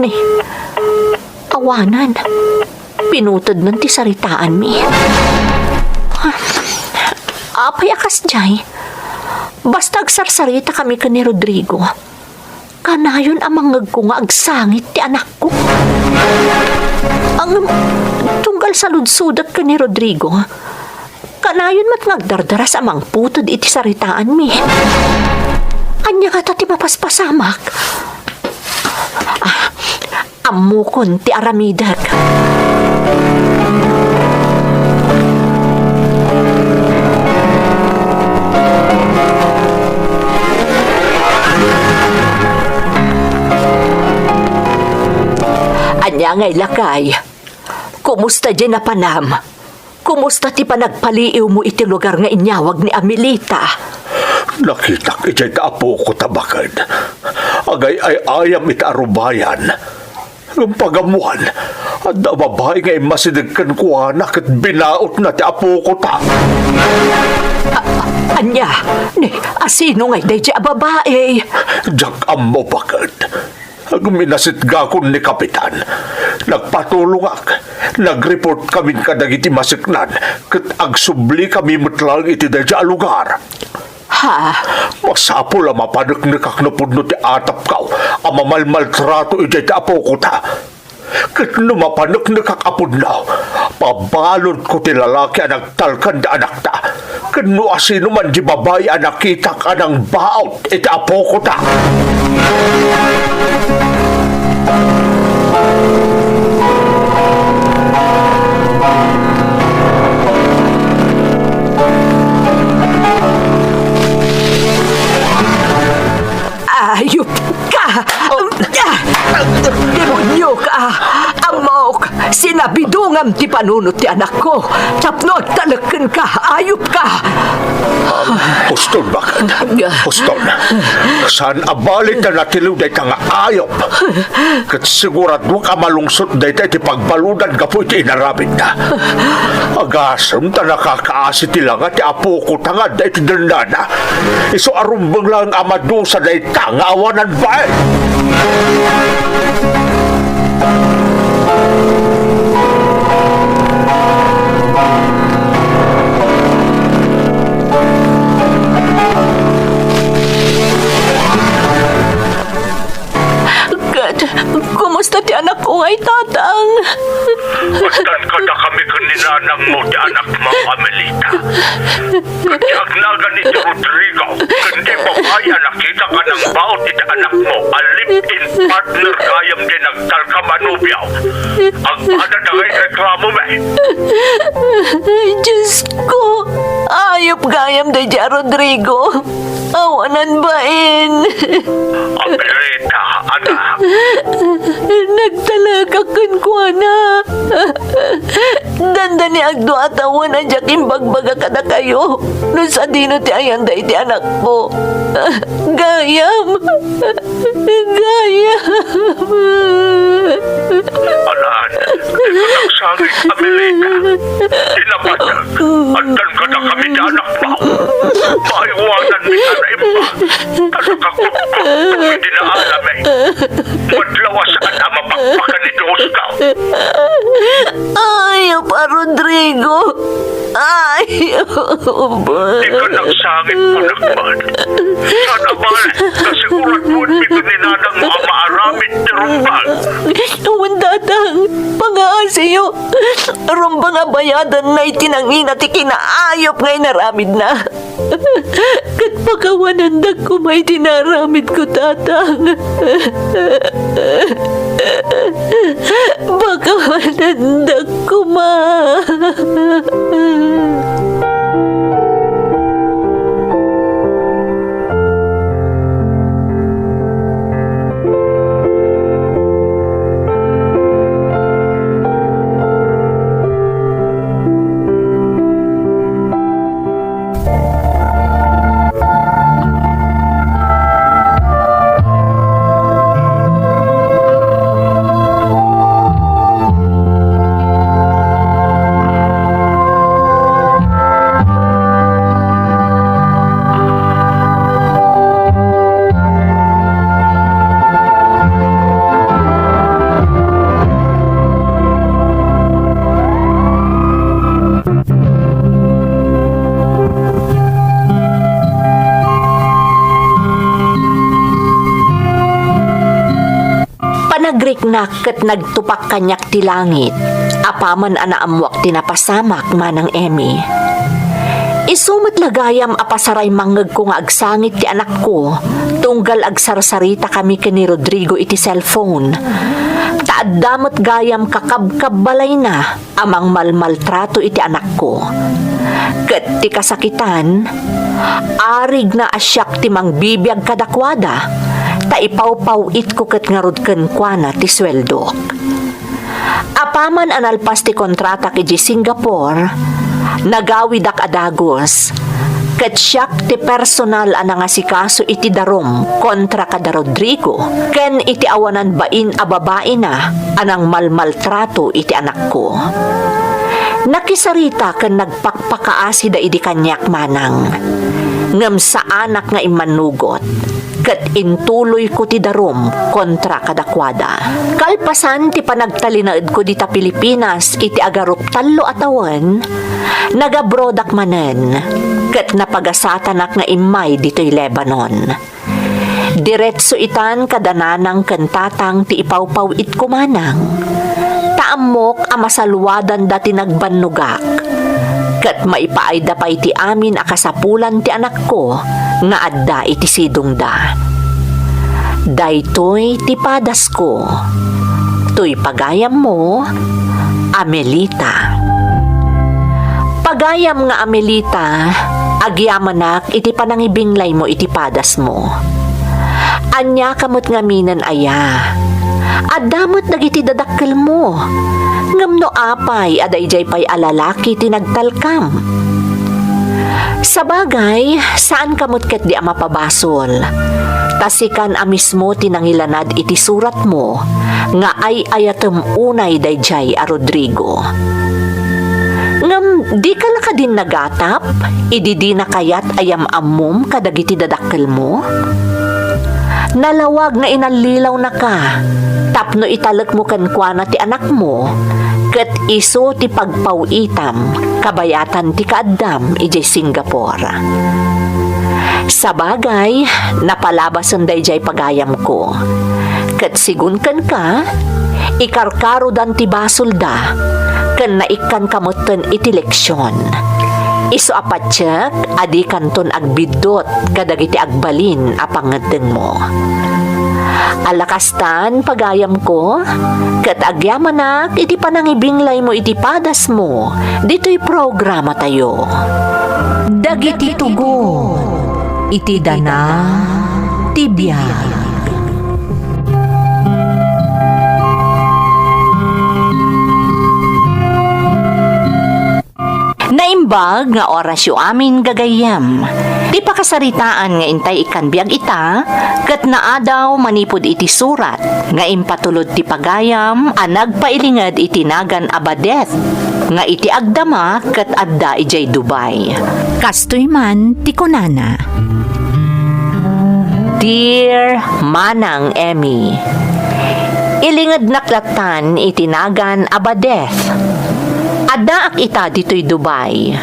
Ne, awanan. Pinutednan ti saritaanmi. Apay a kasdiay? Basta agsarsaritakami ken ni Rodrigo, kanayon a mangngegko nga agsangit ti anakko. Ngem, tunggal saludsodek ken ni Rodrigo, kanayon met nga agdardaras a mangputed iti saritaanmi. Ania ngata ti mapaspasamak? Ah, ammokon ti aramidek. Ania ngay, lakay? Kumusta diay napanam? Kumusta ti panagpaliiwmo iti lugar nga inyawag ni Amelita? Nakitak idiay ti apokota baked. Agay-ay-ayam iti arubayan. Ngem pagammoan, adda a babai nga immasideg kenkuana ket binautna ti apokota. A-, ania? Ni, asino ngay daydiay a babai? Diak ammo baked. Ngem inasitgakon ni Kapitan. Nagpatulongak. Nagreportkamin kadagiti maseknan, ket agsublikami met laeng iti daydiay a lugar. Ha? Masapul a mapaneknekak no pudno ti atapko a mamalmaltrato idiay ti apokota. Ket no mapaneknekak a pudno, pabaludko ti lalaki a nagtalkan ti anakta. Ken no asinoman ti babai a nakitak a nangbaut iti apokota. Ayop ka! Demonio ka! Ammok! Sinabidongam ti panunot ti anakko tapno agtalek kenka! Ayop ka! Huston, baked. Huston. Saan a bali ta natiliw dayta nga ayop. Ket siguraduak a malungsot dayta iti pagbaludan gapu iti inaramidna. Agasem ta nakakaasi ti langa ti apokota nga adda iti dennana. Isu a rumbeng laeng a madusa dayta nga awanan bain. Ket, Ay, Tatang! Addan kadakami ken ni nanangmo ti anakmo, Amelita. Ket ti agnagan ni Rodrigo, ken ti babai a nakita ka nang baot iti anakmo a live-in partner gayam ti nagtalkam a nobio. Agpada dagiti reklamo, me. Ay, Diyos ko! Ayop gayam daydiay a Rodrigo. Awanan bain. Amelita, anak. Nagtalekak kenkuana. Dandani agdua a tawen a diak imbagbaga kadakayo no sadino ti ayanda iti anakko. Gayam. Gayam. Alan, dika nagsangit, Amelita. Ti napateg, addan kadakami ti anakmo. Maiwananmi ta naimba. Ta nakakutkot iti naalami. Madlaw a saan a mapakpakan iti husgaw. Ay, Apa Rodrigo. Ay, Dika nagsangit, anak man. Saan a bale, kasiguraduanmi ken ni nanangmo a maaramid ti rumbeng. Wen, Tatang, pangaasiyo. Rumbeng a bayadanna iti nangina ti kinaayop nga inaramidna. Ket pakawanandak koma iti naaramidko, Tatang. Pakawanandak koma. Panagriknak ket nagtupak kaniak ti langit, apaman a naammoak ti napasamak, Manang Emmy. Isu met la gayam a pasaraymangngegko nga agsangit ti anakko, tunggal agsarsaritakami ken ni Rodrigo iti cellphone. Ta adda met gayam kakabkabbalayna a mangmalmaltrato iti anakko. Ket ti kasakitan, arigna a siak ti mangbibiag kadakuada, ta ipawpaw-itko ket ngarud kenkuana ti sueldok. Apaman a nalpas ti kontratak idiay Singapore, nagawidak a dagus, ket siak ti personal a nangasikaso iti darum kontra kada Rodrigo ken iti awanan bain a babaina a nangmalmaltrato iti anakko. Nakisarita ken nagpakpakaasida idi kaniak, Manang, ngem saanak nga immannugot, ket intuloyko ti darum kontra kadakuada. Kalpasan ti panagtalinaedko dita Pilipinas iti agaruptallo a tawen, nagabrodak manen, ket napagasatanak nga immay ditoy Lebanon. Diretso itan kada nanang ken tatang ti ipawpaw-itko, Manang. Ta ammok a masaluadanda ti nagbannogak, ket maipaayda pay ti amin a kasapulan ti anakko nga adda iti sidongda. Daytoy ti padasko. Toy pagayammo, Amelita. Pagayam nga Amelita, agyamanak iti panangibinglaymo iti padasmo. Aniaka met ngaminen aya? Adda met dagiti dadakkelmo. Ngem no apay a daydiay pay a lalaki ti nagtalkam? Sabagay, saanka met ketdi a mapabasol. Ta sikan a mismo ti nangilanad iti suratmo nga ay-ayatem unay daydiay a Rodrigo. Ngem dika la kadin nagatap idi dina kayat a yam-ammom kadagiti dadakkelmo? Nalawag nga inallilawnaka tapno italekmo kenkuana ti anakmo, ket isu ti pagpaw-itam kabayatan ti kaaddam idiay Singapore. Sabagay, napalabasen daydiay pagayamko. Ket sigun kenka, ikarkarodan ti basolda, ken naikkanka metten iti leksion. Isu a patiek a dikanton agbiddut kadagiti agbalin a pangngeddengmo. Ala kastan, pagayamko, ket agyamanak iti panangibinglaymo iti padasmo ditoy programatayo. Dagiti tugon iti dana ti biag. Naimbag nga orasyo amin, gagayyem. Ti pakasaritaan nga intay ikkan biag ita, ket naadaw manipud iti surat nga impatulod ti pagayam a nagpailinged iti nagan a Badeth, nga iti agdama ket adda idiay Dubai. Kastoy man ti kunana. Dear Manang Emmy, ilingednak lattan iti nagan a Badeth. Addaak ita ditoy Dubai.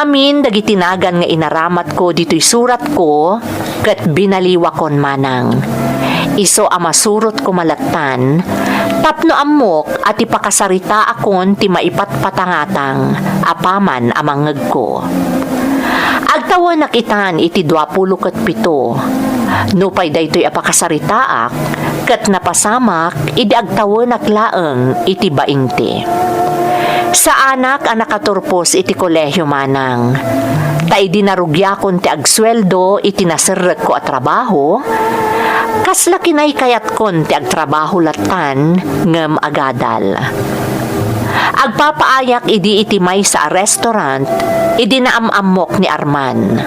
Amin dagiti nagan nga inaramatko ditoy suratko ket binaliwakon manang. Isu a masurot koma lattan, tapno ammok a ti pakasaritaakon ti maipatpatangatang apaman a mangngegko. Agtawenak itan iti duapulo ket pito. Nupay daytoy a pakasaritaak, ket napasamak idi agtawenak laeng iti bainte. Saanak a nakaturpos iti kolehio manang. Ta idi narugiakon ti agsueldo iti naserrekko a trabaho, kasla kinaykayatkon ti agtrabaho lattan ngem agadal. Agpapaayak idi iti maysa a restaurant, idi naam-ammok ni Arman.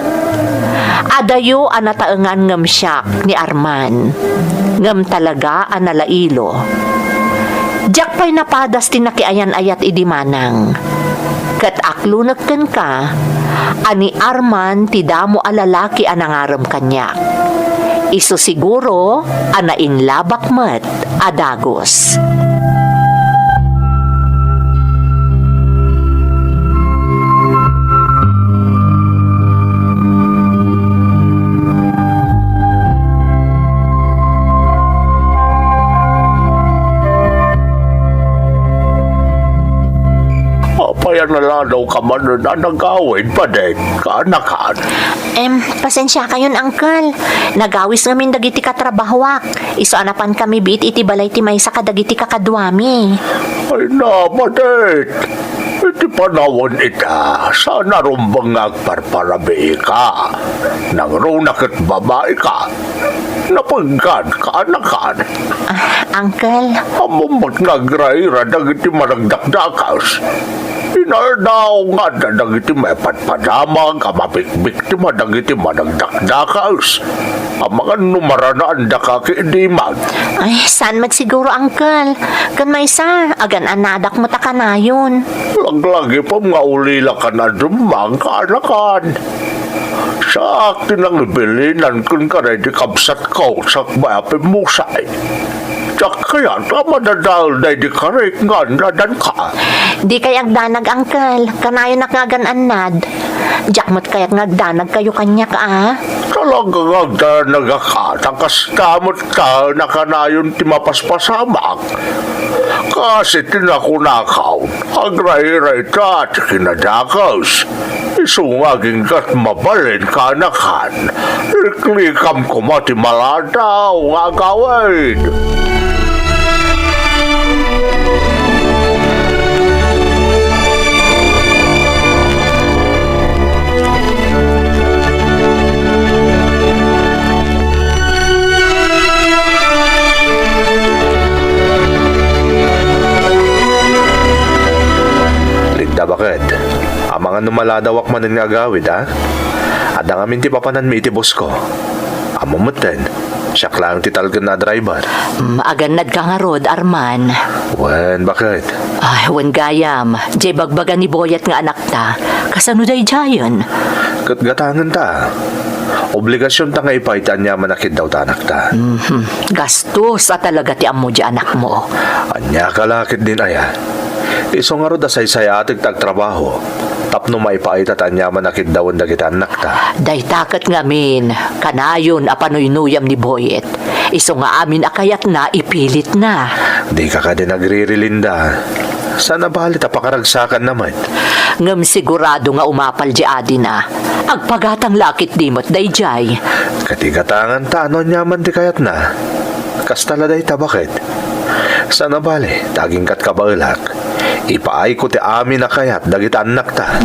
Adayo a nataengan ngem siak ni Arman, ngem talaga a nalailo. Diak pay napadas ti nakiayan-ayat idi manang. Ket aklonek kenka a ni Arman ti damo a lalaki a nangarem kaniak. Isu siguro a nainlabak met a dagus. Apay a naladaw ka manen a nagawid, Badeth, kaanakan? Em, pasensiakayon, Uncle. Nagawis ngamin dagiti katrabahoak. Isu a napankami biit iti balay ti maysa kadagiti kakaduami. Ay na, Badeth! Iti panawen ita, saan a rumbeng nga agparparabiika. Nangruna ket babaika. Napeggad, kaanakan? Ah, Uncle. Ammom met nga agraira dagiti managdakdakes. Inaldaw nga adda dagiti maipatpadamag a mabikbiktima dagiti managdakdakes. Amangan no maranaandaka ket dimag. Ay, saan met siguro, Uncle. Ken maysa, agan-annadak met a kanayon. Laglagipem nga ulilakan a dumang, kaanakan. Siak ti nangibilinan kenka daydi kabsatko, sakbay a pimmusay. Diak kayat a madadael daydi karik nga annadanka. Dikay agdanag, Uncle. Kanayonak nga agan-annad. Diak met kayat nga agdanagkayo kaniak, a. Talaga nga agdanagaka, ta kasta met ta nakanayon ti mapaspasamak. Kas iti nakunakon, agraira ita ti kinadakes. Isu nga aginggat mabalin, kaanakan. Liklikam koma ti maladaw nga agawid. Rita, baket? Amangan no maladawak manen nga agawid, a? Adda ngamin ti papananmi iti busko. Ammom metten, siak laeng ti talgenna a driver. Mm, agannadka ngarud, Arman? Wen, baket? Ay, wen gayam, diay bagbaga ni Boyet nga anakta. Kasano daydiayen? Ket gatangenta. Obligasionta nga ipaay ti aniaman a kiddaw ta anakta. Mhm. Gastos a talaga ti ammo diay anakmo. Ania ka la ketdin aya? Isu ngarud a saysay-atek ta agtrabaho, ta Tapno maipaayta ti aniaman a kiddawen dagiti annakta. Dayta ket ngamin, kanayon a panuynuyam ni Boyet. Isu nga amin a kayatna, ipilitna. Dika kadi nagririnalda. Saan a bale ta pakaragsakanna met. Ngem sigurado nga umapal di adina. Agpagatang la ketdi met daydiay. Ket igatanganta no aniaman ti kayatna. Kasta la dayta, baket. Saan a bale, ta agingga't kabaelak. Ipaayko ti amin a kayat dagiti annakta.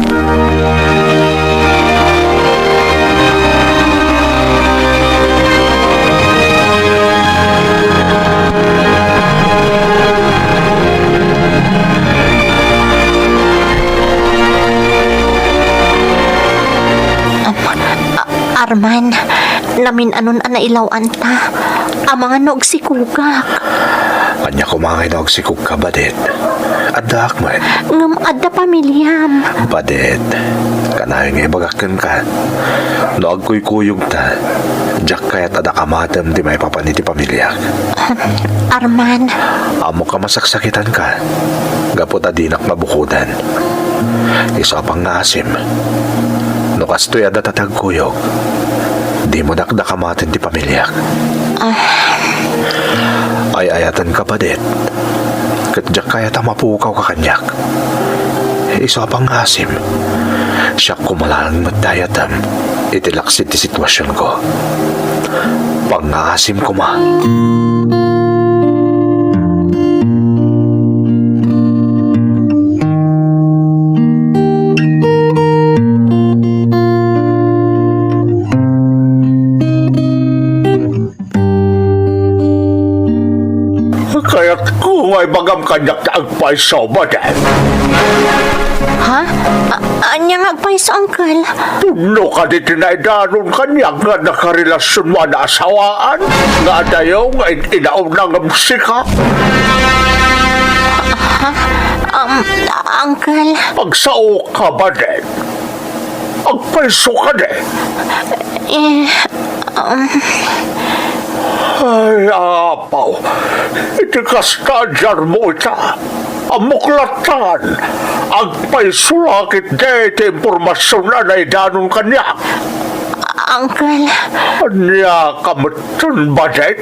Am-, a-, Arman, namin-anon a nailaw-anta. Amangan no agsikogak. Ania koma ngay no agsikogka, Badet? Addaak met. Ngem adda pamiliam. Badet, kanayon nga ibagak kenka. No agkuykuyogta, diak kayat a dakamatem ti maipapan iti pamiliak. Arman. Ammok a masaksakitanka, gapu ta dinak mabukodan. Isu a pangngasim, no kastoy a data ti agkuyog, dimo dakdakamaten ti pamiliak. Ah. Ay-ayatenka, Badet, ket diak kayat a mapukawka kaniak. Isu a pangngasim, siak koma laeng met ti ayatem iti laksid ti situasionko. Pangngasim koma. Kayatko nga ibagam kaniak ti agpayso, Badet. Ha? A-, ania nga agpayso, Uncle? Pudno kadi ti naidanon kaniak nga nakarelasionmo a naasawaan nga adayo nga in-inauna ngem sika? Ha? Um, Uncle? Agsaoka, Badet. Agpayso kadi? Eh, um. Ay, Apo, iti kasta, diarmo ita. Ammok latta. Agpayso la ketdi ti impormasion a naidanon kaniak. Uncle. Ania ka metten, Badet?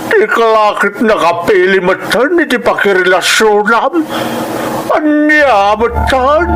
Dika la ket nakapili metten iti pakirelasionam? Ania metten?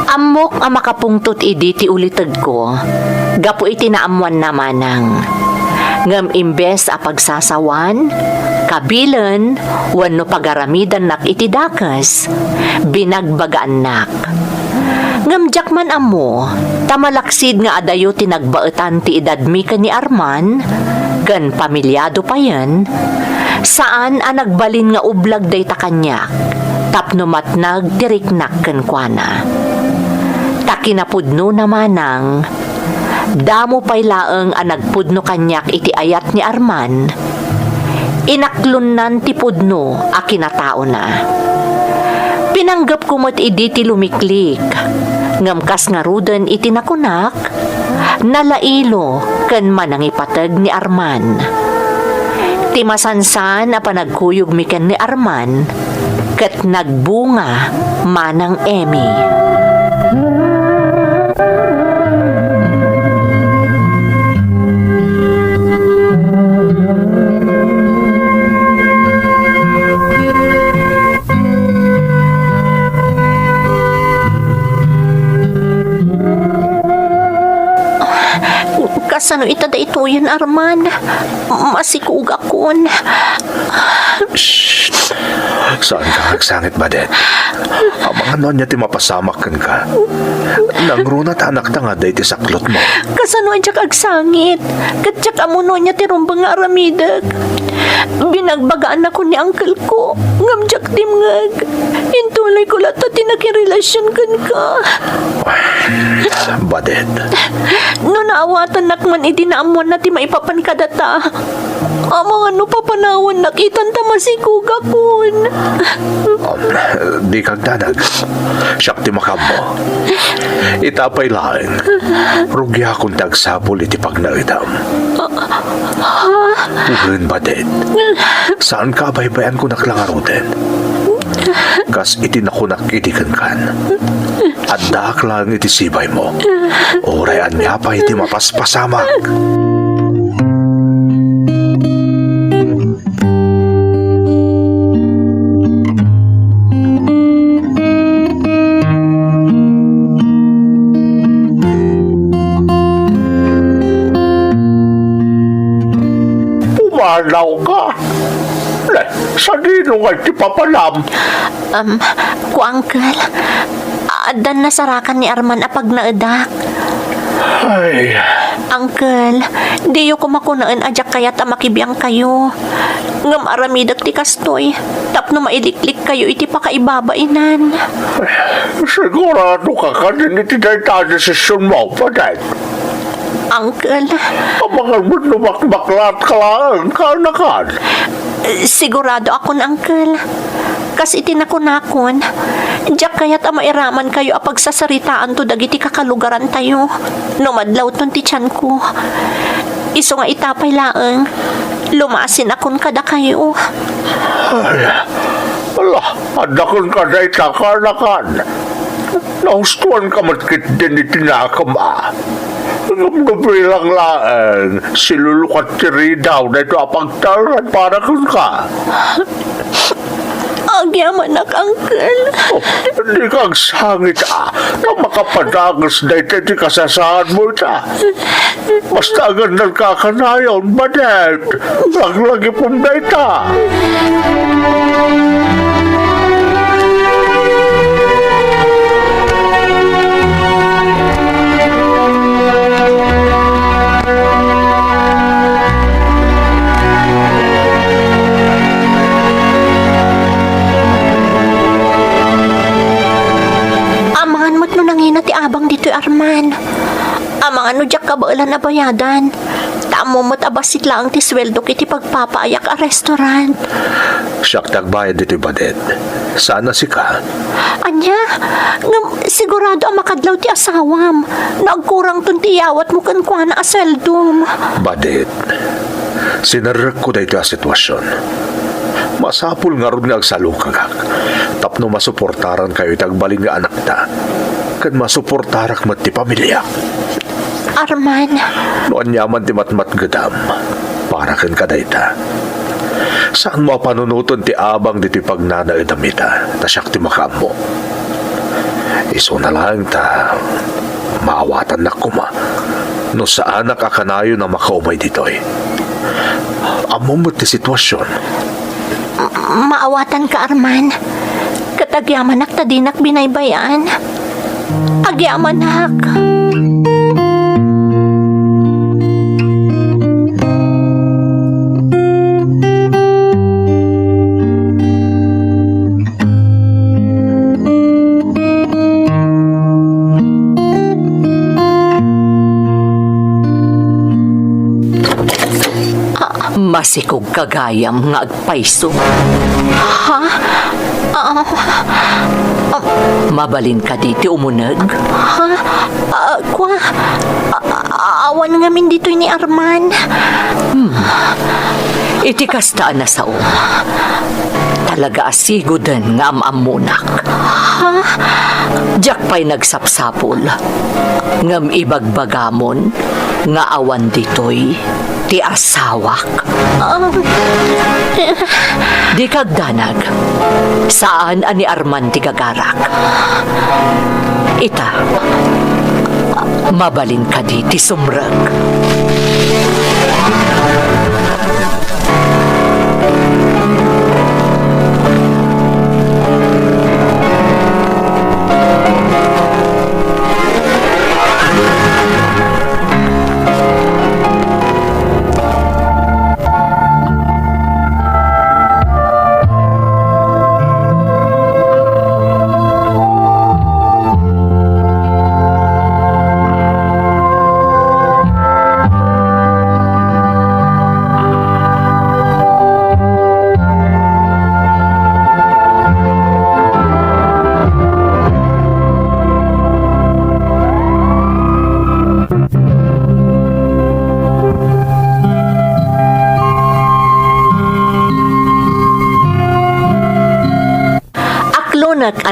Ammok a makapungtot idi ti ulitegko gapu iti naammoanna manang. Ngem imbes a pagsasawan, kabilen, wenno pagaramidannak iti dakes, binagbagaannak. Ngem diak man ammo, ta malaksid nga adayo ti nagbaetan ti edadmi ken ni Arman, ken pamiliado payen, saan a nagbalin nga ublag dayta kaniak, tapno matnag ti riknak kenkuana. Ta kinapudnona manang, damo pay laeng a nagpudno kaniak iti ayat ni Arman, inaklonnan ti pudno a kinataona. Pinanggepko met idi ti lumiklik, ngem kas ngaruden iti nakunak, nalailo ken manangipateg ni Arman. Ti masansan a panagkuyogmi ken ni Arman ket nagbunga manang Emmy. Kasano ita daytoyen, Arman? Masikogakon. Shh! Saanka nga agsangit, Badet. Amangan no ania ti mapasamak kenka. Nangruna ta anakta nga adda iti saklotmo. Kasano a diak agsangit? Ket diak ammo no ania ti rumbeng nga aramidek. Binagbagaannakon ni uncle ko, ngem diak dimngeg. Intuloyko latta ti nakirelasion kenka. Badet. No naawatannak man idi naammoanna ti maipapan kadata, amangan no papanawannak itan ta masikugakon. Um, dika agdanag. Siak ti makaammo. Ita pay laeng, rugiakon ti agsapul iti pagnaedam. Ha? Wen, Badet. Saanka a baybay-ankonak la ngaruden. Kas iti nakunak idi kenkan, addaak laeng iti sibaymo. Uray ania pay ti mapaspasamak. Pumanawka. Ne, sadino nga ti papanam? Um, kua, Uncle. Addan nasarakan ni Arman a pagnaedak. Ay. Uncle, diyo koma kunaen a diak kayat a makibiangkayo. Ngem aramidek ti kastoy tapno mailiklikkayo iti pakaibabainan. Siguradoka kadin iti dayta a desisionmo, Badet? Uncle. Amangan met no makmaklaatka laeng kaanakan. Siguradoakon, Uncle. Kas iti nakunakon, diak kayat a mairamankayo a pagsasaritaanto dagiti kakalugarantayo no madlawton ti tianko. Isu nga ita pay laeng, lumasinakon kadakayo. Ay, ala, adda kenka dayta kaanakan. Nahustoanka met ketdin iti nakem a. Ngem no bilang laeng, silulukat ti ridaw daytoy a pagtalna para kenka. Agyamanak, Uncle. Oh, dika agsangit a, ta makapadages dayta ti kasasaadmo ita. Basta agannalka a kanayon, Badet. Laglagipem dayta. Amangan met no nangina ti abang ditoy, Arman. Amangan no diak kabaelan a bayadan. Ta ammo met a bassit laeng ti sueldok iti pagpapaayak a restaurant. Siak ti agbayad ditoy, Badet. Saan a sika. Ania? Ngem sigurado a makadlaw ti asawam no agkurangton ti iyawatmo kenkuana a sueldom. Badet, sinerrekko daytoy a sitwasion. Masapul ngarud nga agsalukagak tapno masuportarankayo iti agbalin nga anakta ken masuportarak met ti pamiliak. Arman. No aniaman ti matmatgedam, para kenka dayta. Saanmo a panunoten ti abang ditoy pagnanaedam ita, ta siak ti makaammo. Isuna laeng ta maawatannak koma no saanak a kanayon a makaumay ditoy. Ammom met ti sitwasion. Maawatanka, Arman. Ket agyamanak ta dinak binaybay-an. Agyamanak. Masikog ka gayam nga agpayso. Ha? Ah, ah, Mabalin kadi ti umuneg? Ha? Ah, kua, ah, ah, awan ngamin ditoy ni Arman. Hmm. Iti kasta a nasaom, talaga a siguden nga am-ammonak. Ha? Diak pay nagsapsapul, ngem ibagbagamon nga awan ditoy ti asawak. Um, Dika agdanag. Saan a ni Arman ti gagarak. Ita, mabalin kadi ti sumrek.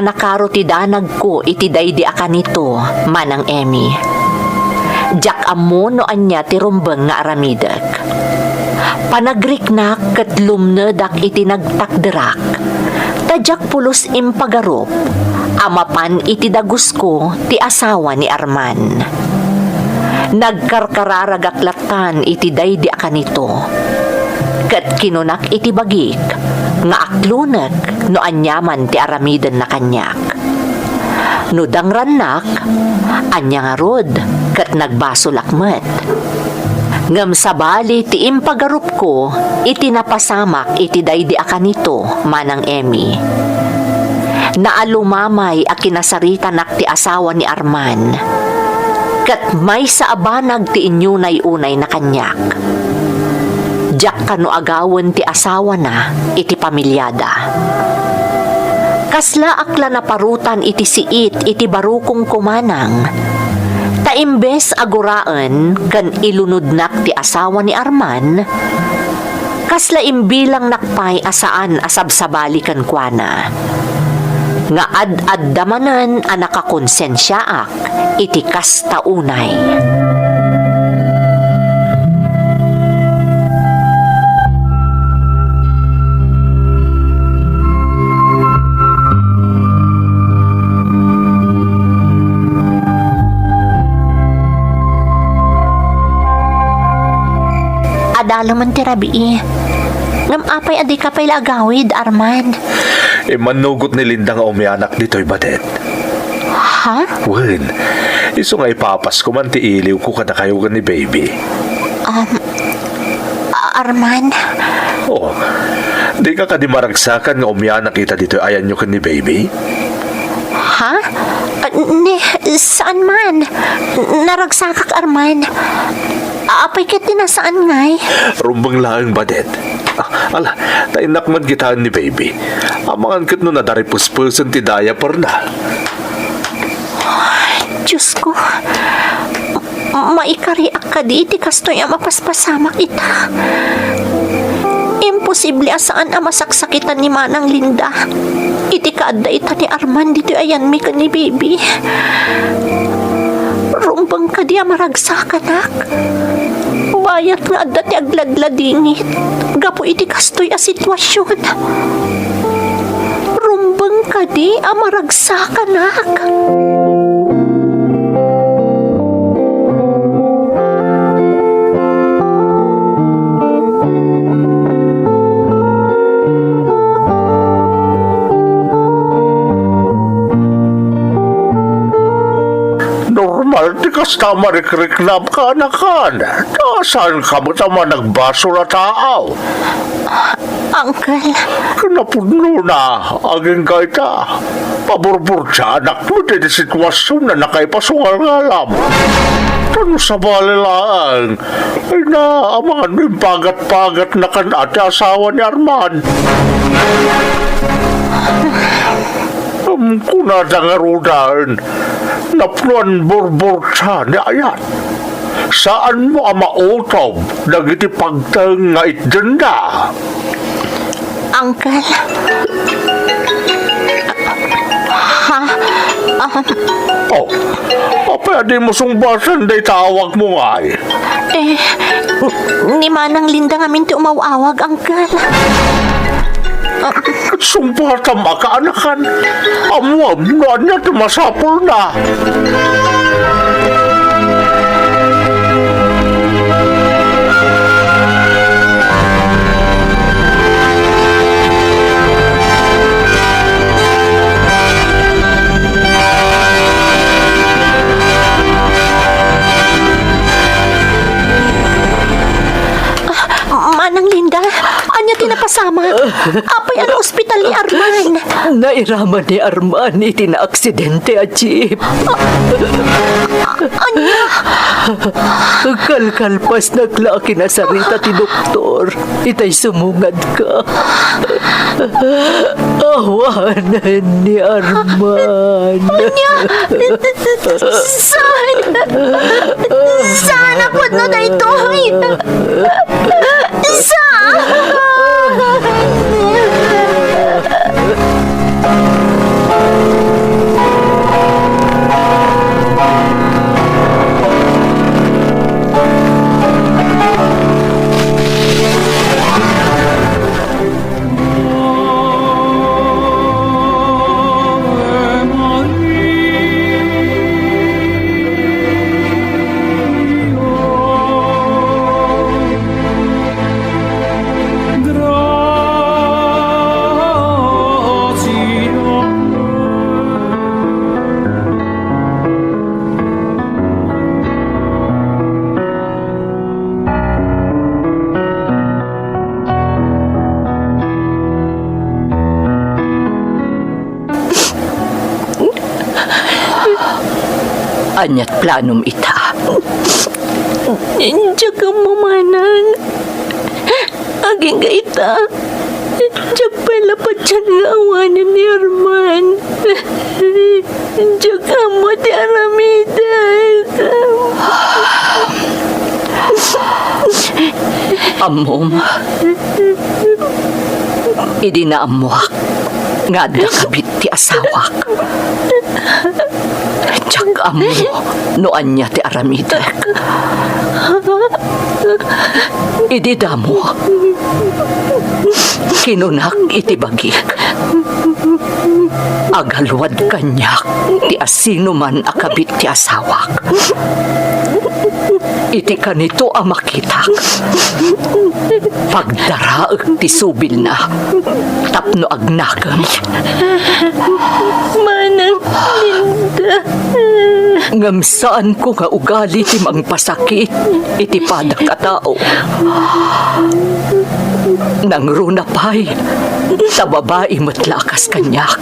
nakaro ti danagko iti daydi a kanito, Manang Emmy. Diak ammo no ania ti rumbeng nga aramidek. Panagriknak ket lumnedak iti nagtakderak, ta diak pulos impagarup a mapan iti dagusko ti asawa ni Arman. Nagkarkararagak latta tan iti daydi a kanito. Ket kinunak iti bagik nga aklonek no aniaman ti aramidenna kaniak. No dangrannak, ania ngarud ket nagbasolak met. Ngem sabali ti impagarupko iti napasamak iti daydi a kanito, Manang Emmy. Naalumamay a kinasaritanak ti asawa ni Arman. Ket maysa a banag ti inyunay-unayna kaniak. Diak kano agawen ti asawana iti pamiliada. Kaslaak la naparutan iti siit iti barukongko, Manang. Ta imbes a guraen ken ilunodnak ti asawa ni Arman, kasla imbilangnak pay a saan a sabsabali kenkuana. Nga ad-adda manen a nakakonsensiaak iti kasta unay. Adalamen ti rabii. Ngem apay a dika pay la agawid, Arman? Immannugot ni Linda nga umianak ditoy badet. Ha? Wen, isu nga ipapasko man ti iliwko kadakayo ken ni Baby. Um, A-, Arman? Oh, dika kadi maragsakan nga umianak ita ditoy ayanyo ken ni Baby? Ha? Ah, ni, saan man. Naragsakak, Arman. Apay ket ti nasaan ngay? Rumbeng laeng, badet. Ah, ala, ta innak met kitaen ni Baby. Amangan ket no nadaripespesen ti diaperna. Diosko, maikariak kadi iti kastoy a mapaspasamak ita? Imposible a saan a masaksakitan ni Manang Linda iti kaadda ita ni Arman ditoy ayanmi ken ni Baby. Rumbeng kadi a maragsakanak? Bayat nga adda ti agladladingit gapu iti kastoy a situasion. Rumbeng kadi a maragsakanak? Normal ti kasta a marikriknam, kaanakan. Ta saan ka met a managbasol a tao? Uncle. Kinapudnona, agingga ita. Paburburtianak met iti situasion a nakaipasungalngalam. Ta no sabali laeng, ay na, amangan no impagat-pagatnakan a ti asawa ni Arman. Am, kunada ngaruden, napnoan burburtia ni ayat. Saanmo a mautob dagiti pagteng nga itdenda. Uncle. Ha? Um. Oh, apay a dimo sungbatan dayta awagmo ngay? Eh, ni Manang Linda ngamin ti umaw-awag, Uncle. Sungbatam a kaanakan. Ammoam no ania ti masapulna. Ah, Manang Linda, ania ti napasamak? Apay a naospital ni Arman? Nairaman ni Arman iti naaksidente a jeep. Ah, ania? Kalkalpasnak la a kinasarita ti doktor. Itay sumungadka. Awanen ni Arman. Ania? Saan? Saan a pudno daytoy? Saan? Ania't planom ita? Diak ammo, manang. Agingga ita, diak pay la patien nga awanen ni Arman. Diak ammo ti aramidek. Ammom, idi naammoak nga adda kabit ti asawak, diak ammo no ania ti aramidek. Idi damo, kinunak iti bagik, agalwad kaniak ti asinoman a kabit ti asawak. Iti kanito a makitak, pagdaraek ti subilna tapno agnakem. Manang Linda. Ngem saanko nga ugali ti mangpasakit iti padak a tao. Nangruna pay, ta babai met la a kas kaniak.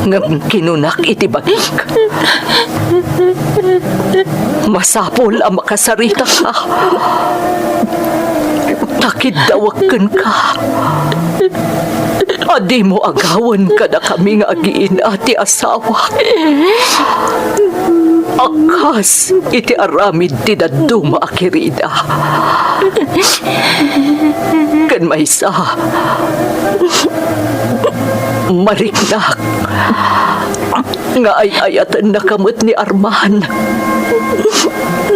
Ngem kinunak iti bagik, masapul a makasaritaka. Ta kiddawek kenka a dimo agawen kadakami nga agiina ti asawak a kas iti aramid ti dadduma a kirida. Ken maysa, mariknak nga ay-ayatennaka met ni Arman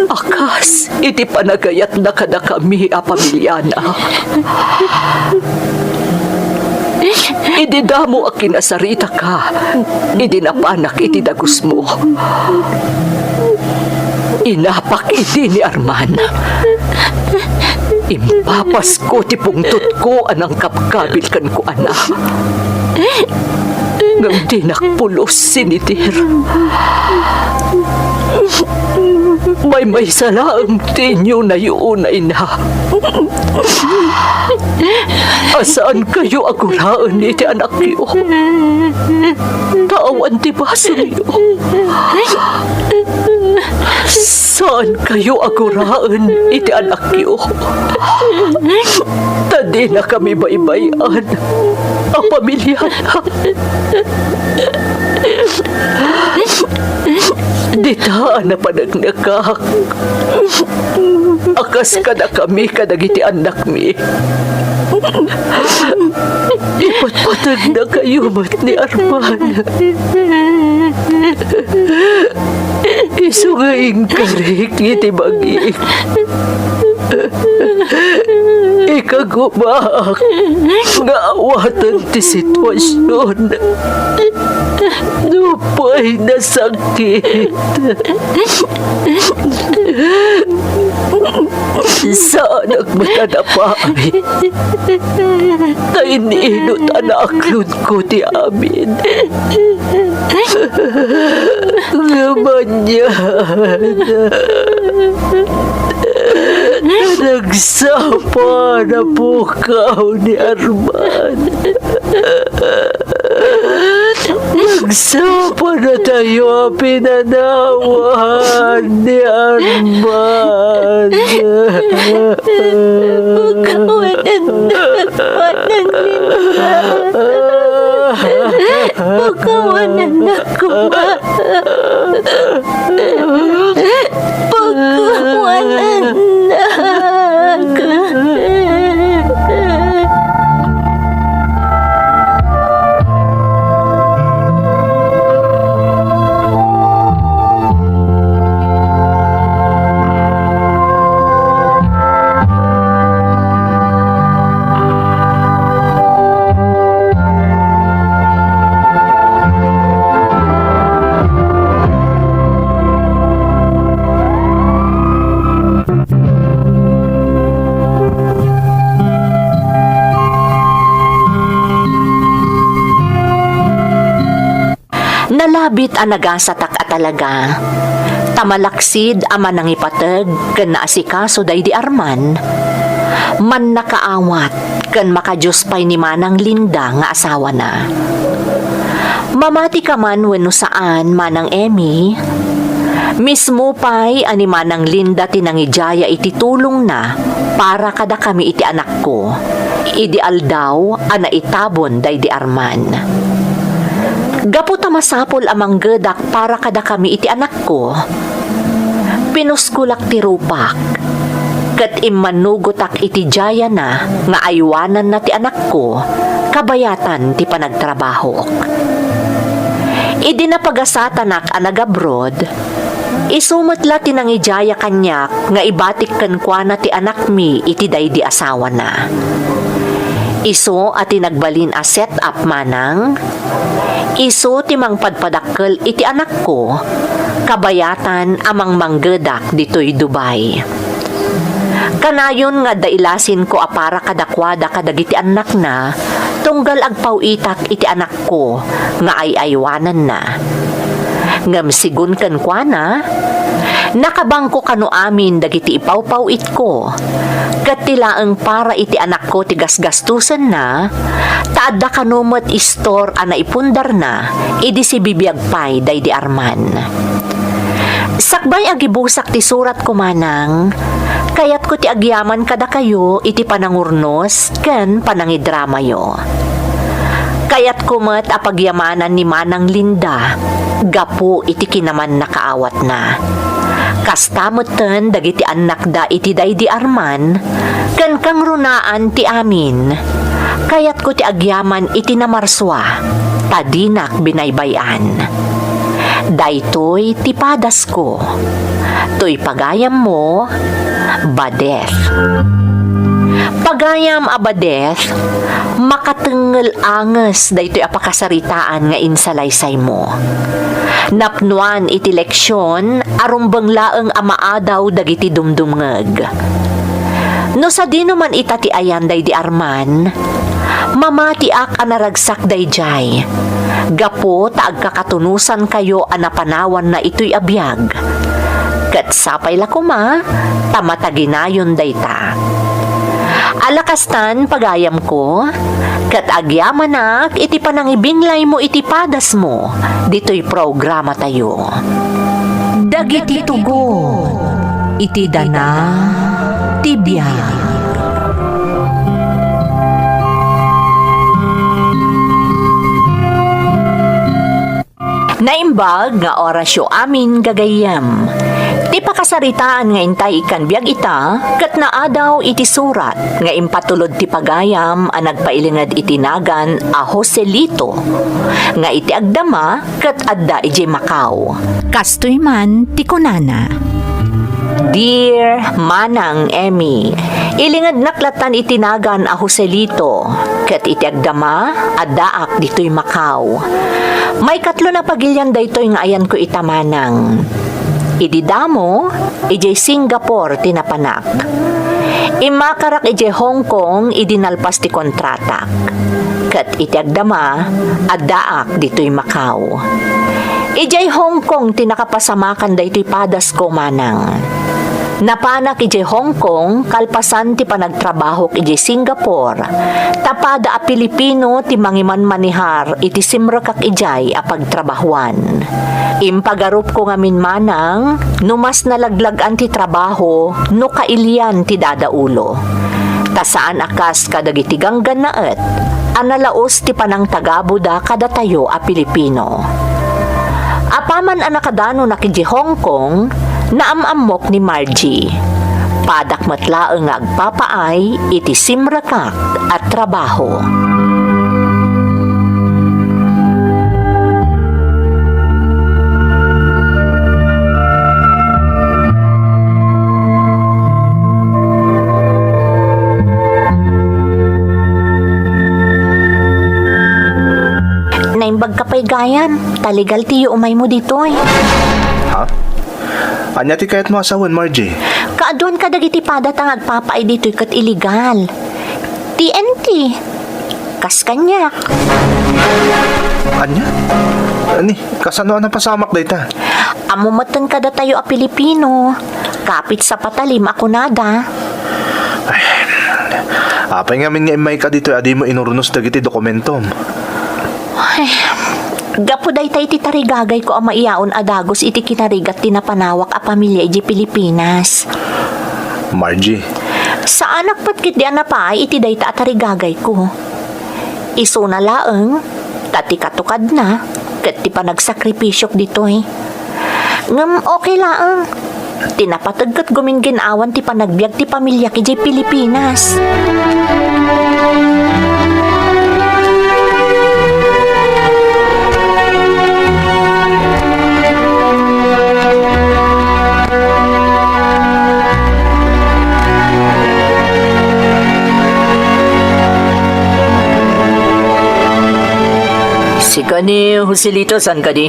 a kas iti panagayatna kadakami a pamiliana. Idi damo a kinasaritaka, idi napanak iti dagusmo, inapak idi ni Arman. Impapasko ti pungtotko a nangkabkabil kenkuana. Ngem dinak pulos sinitir. Maymaysa laeng ti inyo nayuunayna. A saankayo a guraen iti anakyo. Ta awan ti basongyo. Saankayo a guraen iti anakyo. Ta dinakami baybay-an a pamiliana. Dita a napaneknekak a kas kadakami kadagiti annakmi. Ipatpategnakayo met ni Arman. Isu nga inkarik iti bagik. Ikagumaak nga awaten ti situasion. Nupay nasakit, saanak met a napay. Ta in-inut a naaklodko ti amin. Ngem anian, nagsapa na pukaw ni Arman. Nagsapa na tayo a pinanawan ni Arman. Pagkawanan na, Manang Linda. Pagkawanan na, kuma. Pagkawanan na. Nalabit a nagasatak a talaga, ta malaksid a manangipateg ken naasikaso daydi Arman, mannakaawat ken makadios pay ni Manang Linda nga asawana. Mamati ka man wenno saan, Manang Emmy, mismo pay a ni Manang Linda ti nangidiaya iti tulongna para kadakami iti anakko, idi aldaw a naitabon daydi Arman. Gapu ta masapul a manggedak para kadakami iti anakko, pinuskolak ti rupak, ket immannugotak iti diayana nga aywananna ti anakko kabayatan ti panagtrabahok. Idi napagasatanak a nagabroad, isu met la ti nangidiaya kaniak nga ibatik kenkuana ti anakmi iti daydi asawana. Isu a ti nagbalin a set up, Manang. Isu ti mangpadpadakkel iti anakko, kabayatan a mangmanggedak ditoy Dubai. Kanayon nga adda ilasinko a para kadakuada kadagiti annakna, tunggal agpaw-itak iti anakko nga ay-aywananna. Ngem sigun kenkuana, nakabangko kano amin dagiti ipawpaw-itko, ket ti laeng para iti anakko ti gasgastosenna, ta adda kano met istor a naipundarna idi sibibiag pay daydi Arman. Sakbay a gibusak ti suratko, Manang, kayatko ti agyaman kadakayo iti panangurnos ken panangidramayo. Kayatko met a pagyamanan ni Manang Linda gapu iti kinamannakaawatna. Kasta metten dagiti annakda iti daydi Arman ken kangrunaan ti amin. Kayatko ti agyaman iti namarsua, ta dinak binaybay-an. Daytoy ti padasko. Toy pagayammo, Badeth. Pagayam a Badeth, makatengngel anges daytoy a pakasaritaan nga insalaysaymo. Napnuan iti leksion a rumbeng laeng a maadaw dagiti dumdumngeg. No sadino man ita ti ayan daydi Arman, mamatiak a naragsak daydiay, gapu ta agkakatunosankayo a napanawanna itoy a biag. Ket sapay la koma ta mataginayon dayta. Ala kastan, pagayamko, ket agyamanak iti panangibinglaymo iti padasmo ditoy programatayo. Dagiti tugot iti dana ti biag. Naimbag nga orasyo amin, gagayyem. Ti pakasaritaan nga intay ikkan biag ita, ket naadaw iti surat nga impatulod ti pagayam a nagpailinged iti nagan a Joselito, nga iti agdama ket adda idiay Macau. Kastoy man ti kunana. Dear Manang Emmy, ilingednak lattan iti nagan a Joselito, ket iti agdama, addaak ditoy Macau. Maikatlo na pagilian daytoy nga ayanko ita, Manang. Idi damo, idiay Singapore ti napanak. Immakarak idiay Hong Kong idi nalpas ti kontratak. Ket iti agdama, addaak ditoy Macau. Idiay Hong Kong ti nakapasamakan daytoy padasko, Manang. Napanak idiay Hong Kong kalpasan ti panagtrabahok idiay Singapore, ta pada a Pilipino ti mangimanmanehar iti simrekak idiay a pagtrabahuan. Impagarupko ngamin, Manang, no mas nalaglag-an ti trabaho no kailian ti dadaulo. Ta saan a kas kadagiti ganggannaet a nalaus ti panangtagabuda kadatayo a Pilipino. Apaman a nakadanonak idiay Hong Kong, naam-ammok ni Margie. Padak met laeng nga agpapaay iti simrekak a trabaho. Naimbag ka pay gayam, ta legal ti yuumaymo ditoy. Ha? Ania ti kayatmo a sawen, Margie? Kaaduan kadagiti padata nga agpapaay ditoy ket illegal. T N T. Kas kaniak. Ania? Ani, kasano a napasamak dayta? Ammo metten kadatayo a Pilipino. Kapit sa patalim a kunada. Apay ngamin nga immayka ditoy a dimo inurnos dagiti dokumentom? Ay, Gapu dayta iti tarigagayko a maiyaon a dagus iti kinarigat ti napanawak a pamilia idiay Pilipinas. Margie. Saanak met ketdi a napaay iti dayta a tarigagayko. Isuna laeng, ta ti katukadna, ket ti panagsakripisyok ditoy. Ngem okay laeng. Ti napateg ket gumingin-awan ti panagbiag ti pamiliak idiay Pilipinas. Sika ni Joselito, saan kadi?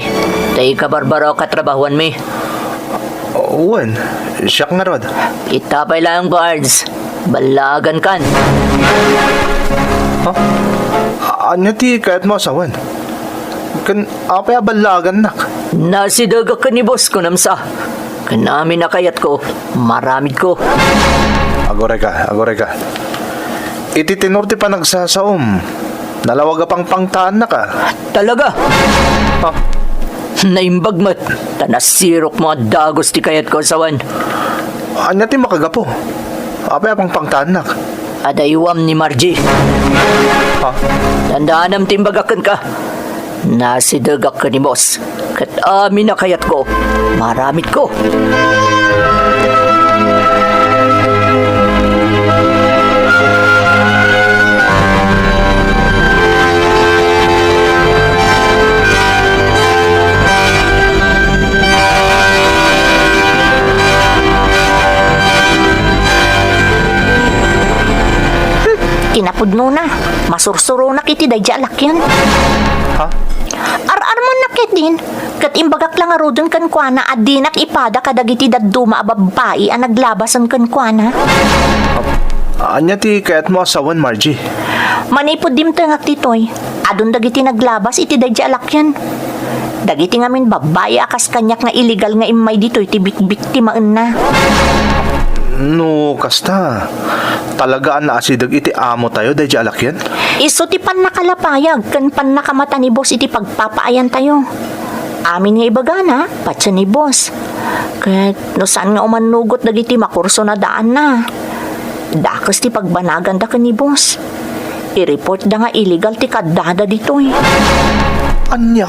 Tay kabarbaro a katrabahuanmi. Wen, siak ngarud. Ita pay laeng, Bards. Ballaagankan. Ha? Ania ti kayatmo a sawen? Ken apay a ballaagannak? Nasidegak ken ni boss ko, namsa. Ken amin a kayatko, maramidko. Agurayka, agurayka. Iti tenor ti panagsasaom, nalawag a pangpangtaannak a. Talaga? Ha? Naimbag met, ta nasirok mo a dagus ti kayatko a sawen. Ania ti makagapu? Apay a pangpangtaannak? Adaywam ni Margie. Ha? Tandaanam ti imbagak kenka. Nasidegak ken ni boss. Ket amin a kayatko, maramidko. Kinapudnona, masursuronak iti daydiay a lakyan. Ha? Ar-armonnak ketdin, ket imbagak la ngaruden kenkuana a dinak ipada kadagiti dadduma a babbai a naglabasen kenkuana. Ania ti kayatmo a sawen, Margie? Manipud dimtengak ditoy, adun dagiti naglabas iti daydiay a lakyan. Dagiti ngamin babbai a kas kaniak nga illegal nga immay ditoy ti bikbiktimaenna. No kasta, talaga a naasideg iti amotayo daydiay a lakyan? Isu ti pannakalapayag ken pannakamata ni boss iti pagpapaayantayo. Amin nga ibagana, patien ni boss. Ket no saan nga umannugot dagiti makurso a daanna, dakes ti pagbanaganda ken ni boss. I-reportda nga illegal ti kaddada ditoy. Ania?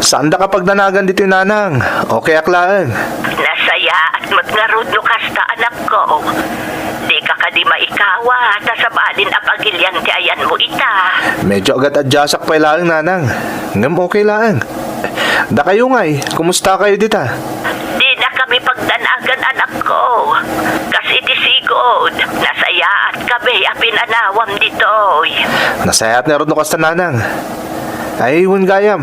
Saandaka pagdanagan ditoy, nanang. Okay ak laeng. Nasayaat met ngarud no kasta, anakko. Dika kadi maikawa, ta sabalin a pagilian ti ayanmo ita. Medyo agadadyasak pay laeng, nanang. Ngem okay laeng. Dakayo ngay, kumustakayo dita? Dinakami pagdanagan, anakko. Kas iti sigud, nasayaatkami a pinanawam ditoy. Nasayaat ngarud no kasta, nanang. Ay, wen gayam.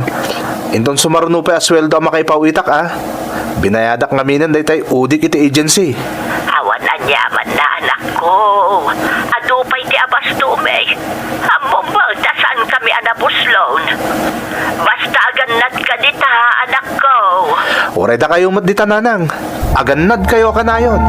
Inton sumaruno pay a sueldo a makaipaw-itak, a, binayadak ngaminen daytay udik iti agency. Awan aniamanna, anakko. Adu pay ti abastom. Ammom met a saankami a napuslon. Basta agannadka dita, anakko. Uray dakayo met dita, nanang. Agannadkayo a kanayon.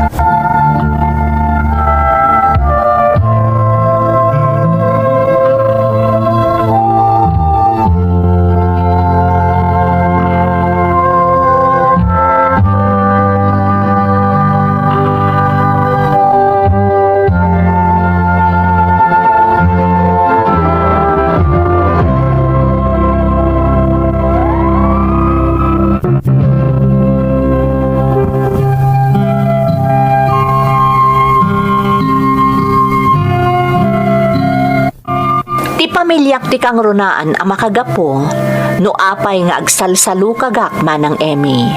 Ti pamiliak ti kangrunaan a makagapu no apay nga agsalsalukagak, Manang Emmy.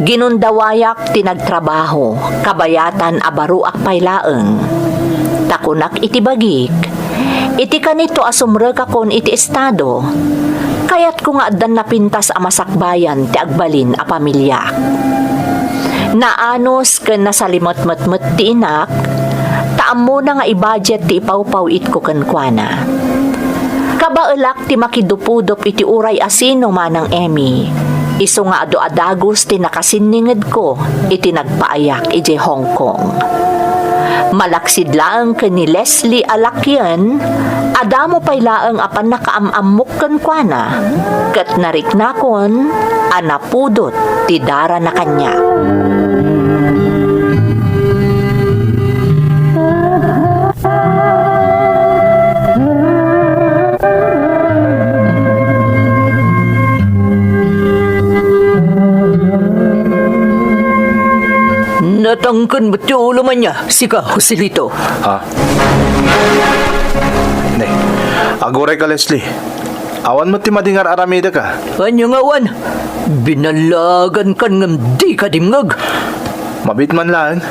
Ginundawayak ti nagtrabaho, kabayatan a baruak pay laeng. Ta kunak iti bagik, iti kanito a sumrekakon iti estado, kayatko nga addan napintas a masakbayan ti agbalin a pamiliak. Naanus ken nasalimetmet met ti inak, ta ammona nga i-budget ti ipawpaw-itko kenkuana. Kabaelak ti makidupudop iti uray a sino, Manang Emmy. Isu nga adu a dagus ti nakasinningedko iti nagpaayak idiay Hong Kong. Malaksid laeng ken ni Leslie a lakien, adda mo pay laeng a pannakaam-ammok kenkuana, ket nariknakon a napudot ti darana kaniak. Natangken met ti ulom ania, sika, Joselito. Ha? Ne, aguray ka, Leslie. Awan met ti madi nga ar-aramidek, a. Ania nga awan? Binallagan kan ngem di ka dimngeg. Mabiit man laeng.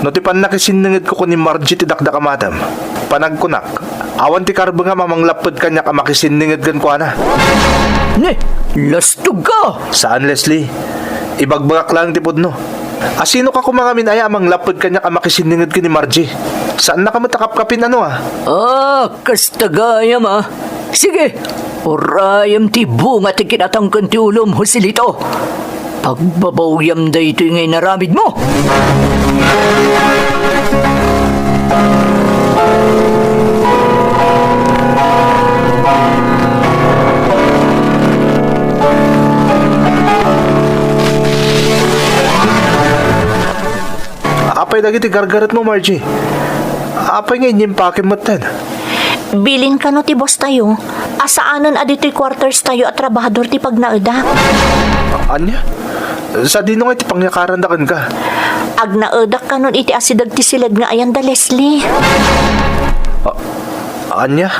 No ti pannakisinningedko ken ni Margie ti dakdak a matem, panagkunak, awan ti karbengam a manglapped kaniak a makisinninged kenkuana. Ne, lastog ka! Saan, Leslie. Ibagbagak laeng ti pudno. Asino ka koma ngamin aya a manglapped kaniak a makisinninged ken ni Margie? Saannaka met a kapkapin, ano, a? Ah, kasta gayam, a. Sige, urayem ti bunga ti kinatangken ti ulom, Joselito. Pagbabawyam daytoy nga inaramidmo. Apay dagiti gargaretmo, Margie? Apay nga inyimpakem metten? Bilin kano ti boss tayo, a saanen a ditoy quarters tayo a trabahador ti pagnaedak. Ania? Sadino nga iti pangyakaran da kenka? Agnaedak kanon iti asideg ti siled nga ayan da Leslie. A-, ania?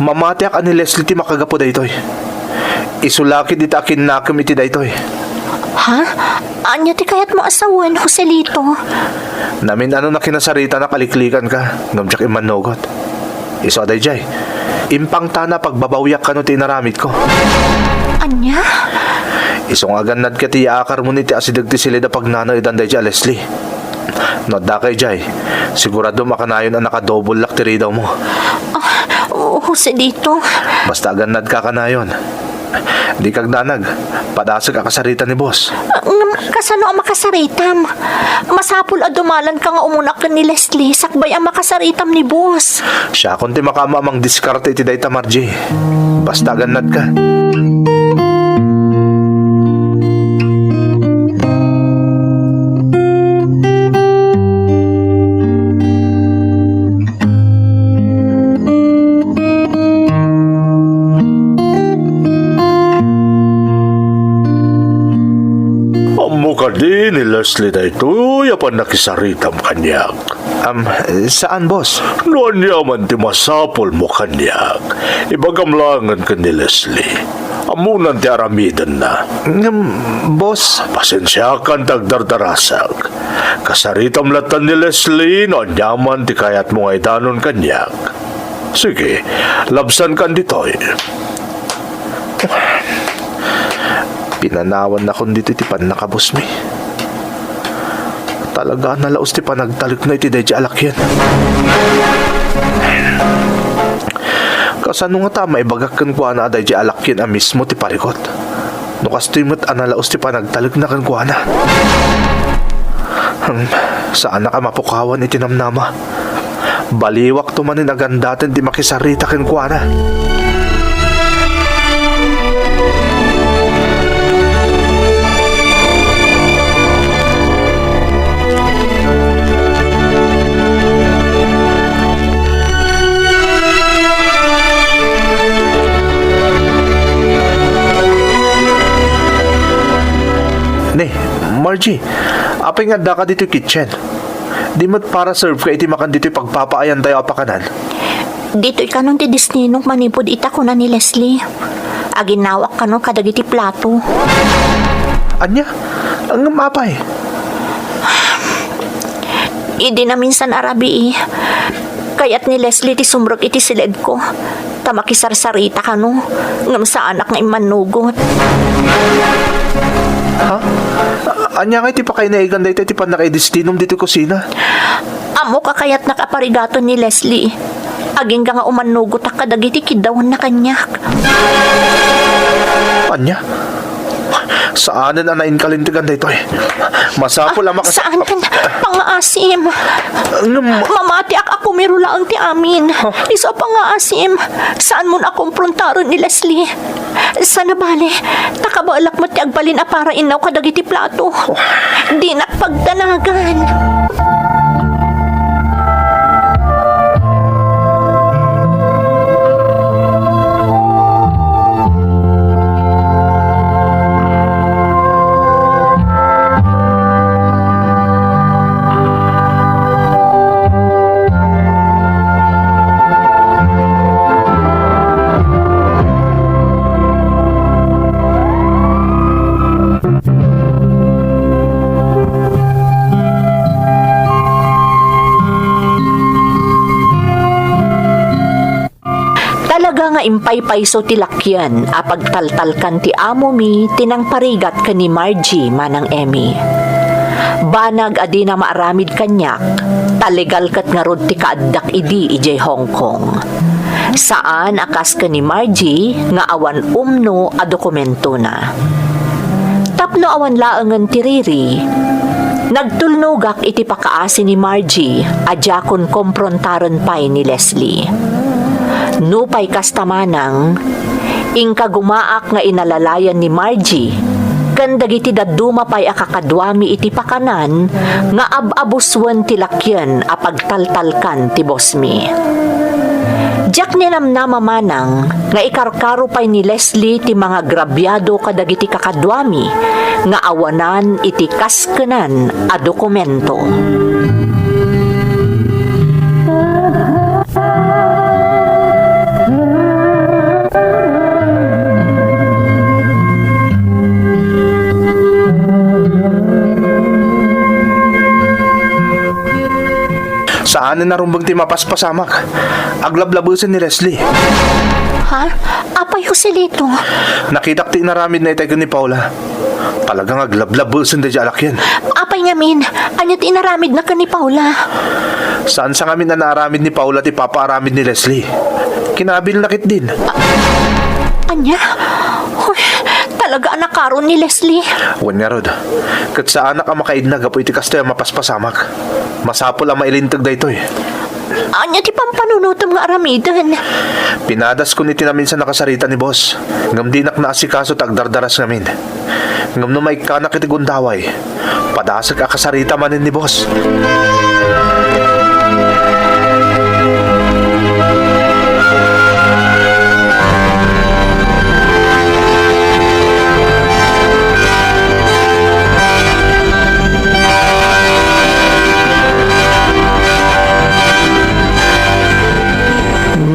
Mamatiak a ni Leslie ti makagapu daytoy. Isu la ketdi ti akinnakem iti daytoy. Ha? Ania ti kayatmo a sawen, Joselito? Namin-ano a kinasaritanak a liklikanka, ngem diak immannugot. Isu a daydiay, impangtana a pagbabawyak kano ti inaramidko. Ania? Isu nga agannadka ti yaakarmon iti asideg ti siled a pagnaedan daydiay a Leslie. No addaka idiay, siguradom a kanayon a nakadobollak ti ridawmo. Ah, Joselito. Basta agannadka kanayon. Dika agdanag, padasek a kasarita ni boss. Ngem kasano a makasaritam? Masapul a dumalanka nga umuna ken ni Leslie sakbay a makasaritam ni boss. Siakon ti makaammo a mangdiskarte iti dayta, Margie. Basta agannadka. Ammo kadi ni Leslie daytoy a pannakisaritam kaniak? Am, saan, boss. No ania man ti masapulmo kaniak, ibagam laengen ken ni Leslie. Ammonan ti aramidenna. Ngem, boss. Pasensiakan ta agdardarasak. Kasaritam latta ni Leslie no ania man ti kayatmo nga idanon kaniak. Sige, labsankan ditoy. Pinanawannakon ditoy ti pannakabusmi. Talaga a nalaus ti panagtalekna iti daydiay a lakien. Kasano ngata a maibagak kenkuana a daydiay a lakien a mismo ti parikut? No kastoy met a nalaus ti panagtalekna kenkuana. Hmm, saanak a mapukawan iti namnama. Baliwakto manen a gandaten ti makisarita kenkuana. Ne, Margie, apay nga addaka ditoy kitchen? Di met para serve ka iti makan ditoy pagpapaayantayo a pakanan? Ditoy kanon ti destinok manipud ita, kuna ni Leslie. Aginnawak kanon kadagiti plato. Ania? Ngem apay? Idi naminsan a rabii, kayat ni Leslie ti sumrek iti siledko, ta makisarsarita kano, ngem saanak nga immannugot. Ha? Ania nga iti pakainaigan dayta iti pannakaidestinom ditoy kusina? Ammok a kayatnak a parigaton ni Leslie. Agingga nga umannugotak kadagiti kiddawanna kaniak. Ania? Saanen a nainkalintegan daytoy. Masapul a makas- Saankan pangaasim. Ngem- Mamatiak a kumiro laeng ti amin. Huh? Isu a pangaasim. Saanmon a komprontaron ni Leslie. Sana bale, ta kabaelak met ti agbalin a para innaw kadagiti plato. Dinak pagdanagan. Talaga nga impaypayso ti lakyan a pagtaltalkan ti amomi ti nangparigat ken ni Margie manang Emmy. Banag a dina maaramid kaniak, ta legal ket ngarud ti kaaddak idi idiay Hong Kong. Saan a kas ken ni Margie nga awan umno a dokumentona. Tapno awan laengen ti riri, nagtulnogak iti pakaasi ni Margie a diakon komprontaron pay ni Leslie. Nupay kasta manang, inkagumaak nga inalalayan ni Margie ken dagiti dadduma pay a kakaduami iti pakanan nga ab-abusuen ti lakyan a pagtaltalkan ti bossmi. Diak ninamnama manang nga ikarkaro pay ni Leslie ti mangagrabiado kadagiti kakaduami nga awanan iti kaskenan a dokumento. Saanen a rumbeng ti mapaspasamak. Aglablabesen ni Leslie. Ha? Apay, Joselito? Nakitak ti inaramidna itay ken ni Paula. Talaga nga aglablabesen daydiay a lakyan. Apay ngamin? Ania ti inaramidna ken ni Paula? Saan sa ngamin a naaramid ni Paula ti ipapaaramid ni Leslie. Kinabilna ketdin. Ania? Uy, talaga a nakaro ni Leslie? Wen ngarud, ket saanak a makaidna gapu iti kastoy a mapaspasamak. Masapul a mailinteg daytoy. Ania ti pampanunotem nga aramiden? Pinadaskon iti naminsan a kasarita ni boss, ngem dinak naasikaso ta agdardaras ngamin. Ngem no maikkanak iti gundaway, padasek a kasarita manen ni boss.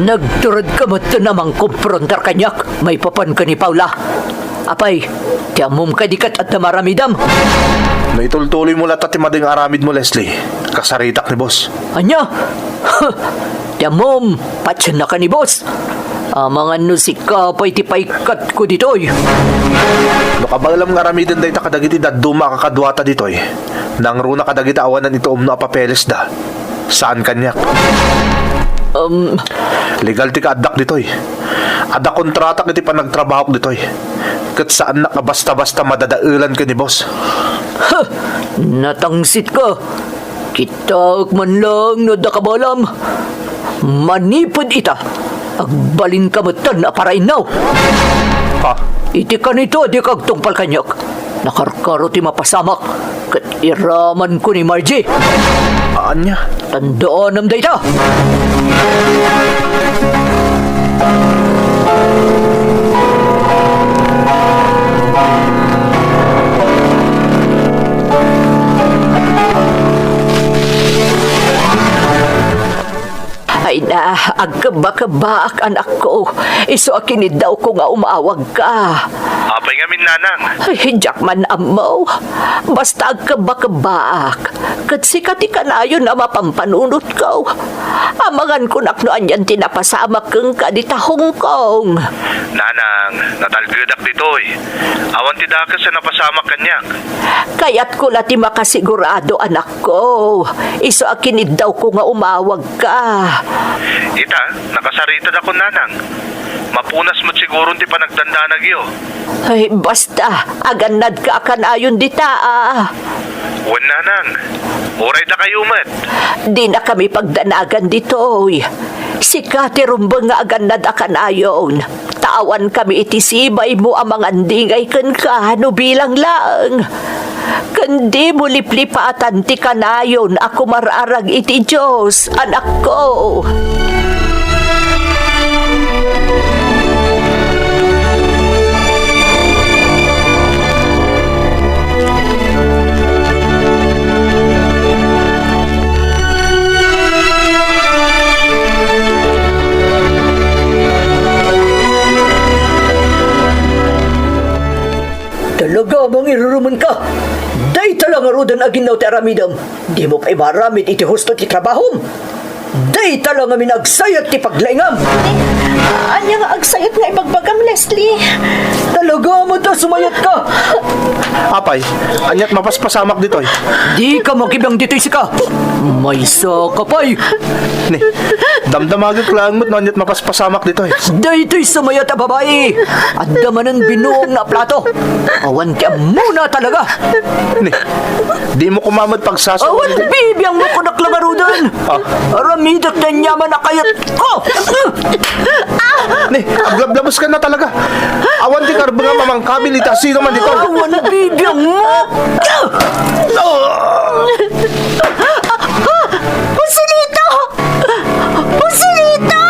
Nagturedka metten a mangkomprontar kaniak maipapan ken ni Paula. Apay, ti ammom kadi ket adda maaramidam? No itultuloymo latta ti madi nga aramidmo, Leslie, kasaritak ni boss. Ania? Ti ammom, patienna ken ni boss. Amangan no sika pay ti paikkatko ditoy. No kabaelam nga aramiden dayta kadagiti dadduma a kakaduata ditoy, nangruna kadagiti awanan iti umno a papelesda. Saan kaniak. Um, Legal ti kaaddak ditoy. Adda kontratak iti panagtrabahok ditoy. Ket saannak a basta-basta madadaelan ken ni boss. Ha! Natangsit ka. Kitaek man lang no adda kabaelam. Manipud ita, agbalinka metten a parainnaw. Ha? Iti kanito, dika agtungpal kaniak. Nakarkaro ti mapasamak, ket iramanko ni Margie. Ania? Tandaanam dayta. Ay na, agkebba-kebbaak, anakko. Isu a kiniddawko nga umawagka. Apay ngamin, nanang? Ay, diak man ammo. Basta agkebba-kebbaak. Ket sika ti kanayon a mapanpanunotko. Amangan ko no anian ti napasamak kenka dita Hong Kong. Nanang, natalgedak ditoy. Awan ti dakes a napasamak kaniak. Kayatko la ti makasigurado, anakko. Isu a kiniddawko nga umawagka. Ita, nakasaritadakon, nanang. Mapunas met siguron ti panagdandanagyo. Ay, basta, agannadka a kanayon dita, a. Wen, nanang, uray dakayo met. Dinakami pagdanagan ditoy. Sika ti rumbeng nga agannad a kanayon. Ta awankami iti sibaymo a mangandingay kenka no bilang laeng. Ken dimo liplipatan ti kanayon a kumararag iti Dios, anakko. Talaga a mangirurumenka! Dayta la ngaruden a ginnaw ti aramidem! Dimo pay maaramid iti husto ti trabahom! Dayta la ngamin agsayat ti paglaingam! Ania nga agsayat nga ibagbagam, Leslie? Talaga met a sumayatka! Apay, ania't mapaspasamak ditoy? Dika makibiang ditoy, sika! Maysa ka pay! Ni, damdamagek laeng met no ania't mapaspasamak ditoy. Daytoy sumayat a babai! Adda manen binuong a plato! Awan ti ammona talaga! Ni, dimo koma met pagsasawen. Awan bibiangmo kunak la ngaruden! Ah. Aramidek ti aniaman a kayatko! Ni, aglablabeska na talaga. Awan ti karbengam a mangkabil iti asinoman ditoy. Awan bibiangmo! Joselito! Joselito!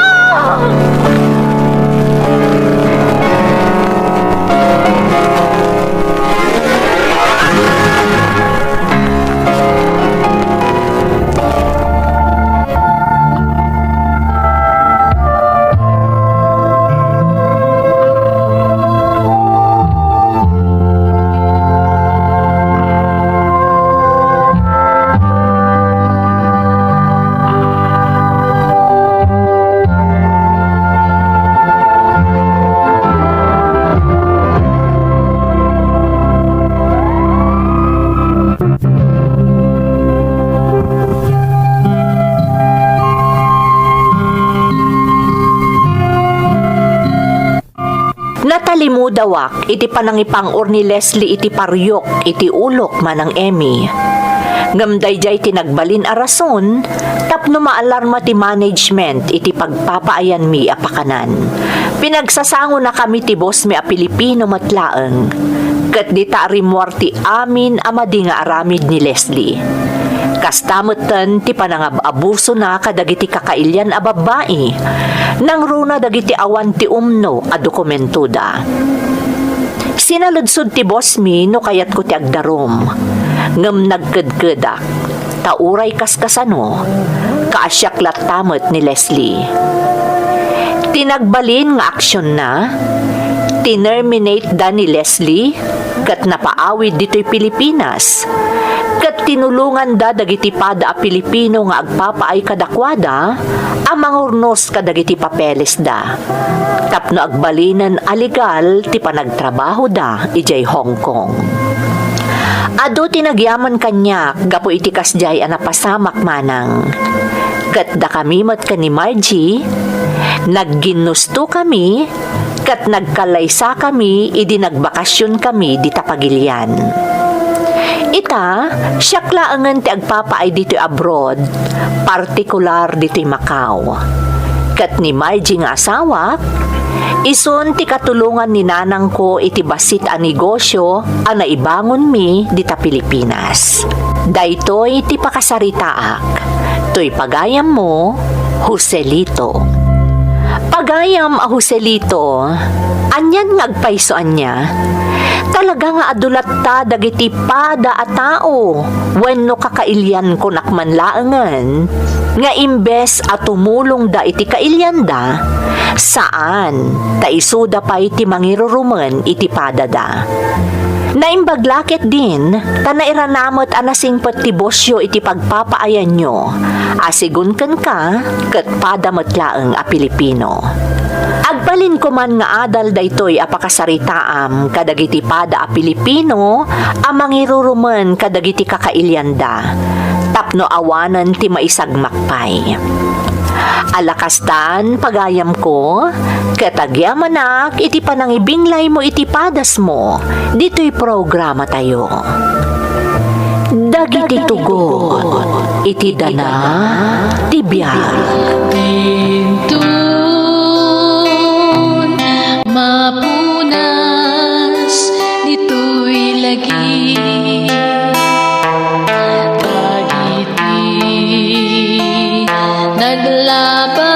Natalimudawak iti panangipang-or ni Leslie iti pariok iti ulok, Manang Emmy. Ngem daydiay ti nagbalin a rason tapno maalarma ti management iti pagpapaayanmi a pakanan. Pinagsasangonakami ti bossmi a Pilipino met laeng, ket dita a rimmuar ti amin a madi nga aramid ni Leslie. Kasta metten ti panangab-abusona kadagiti kakailian a babbai. Nangruna dagiti awan ti umno a dokumentoda. Sinaludsod ti bossmi no kayatko ti agdarum, ngem nagkedkedak, ta uray kaskasano, kaasiak latta met ni Leslie. Ti nagbalin nga aksionna, tinerminate da ni Leslie ket napaawid ditoy Pilipinas, ket tinulonganda dagiti pada a Pilipino nga agpapaay kadakuada a mangurnos kadagiti papelesda tapno agbalinen a legal ti panagtrabahoda idiay Hong Kong. Adu ti nagyaman kaniak gapu iti kasdiay a napasamak, Manang. Ket dakami met ken ni Margie, nagginnustokami ket nagkallaysakami idi nagbakasionkami dita pagilian. Ita, siak laengen ti agpapaay ditoy abroad, partikular ditoy Macau. Ket ni Margie nga asawak, isun ti katulongan ni nanangko iti bassit a negosio a naibangonmi dita Pilipinas. Daytoy ti pakasaritaak. Toy pagayammo, Joselito. Pagayam a Joselito, anian nga agpayso ania? Talaga nga adu latta dagiti pada a tao wenno kakailiankonak man laengen nga imbes a tumulongda iti kailianda, saan, ta isuda pay ti mangirurumen iti padada. Naimbag la ketdin, ta nairana met a nasingpet ti bosio iti pagpapaayanyo, a sigun kenka, ket pada met laeng a Pilipino. Agbalinko man nga adal daytoy a pakasaritaam kadagiti pada a Pilipino a mangirurumen kadagiti kakailianda, tapno awanen ti maisagmak pay. Ala kastan, pagayamko, ket agyamanak iti panangibinglaymo iti padasmo ditoy programatayo. Dagiti tugot iti dana ti biag. Dintun mapunas ditoy lagi. Dagiti naglaba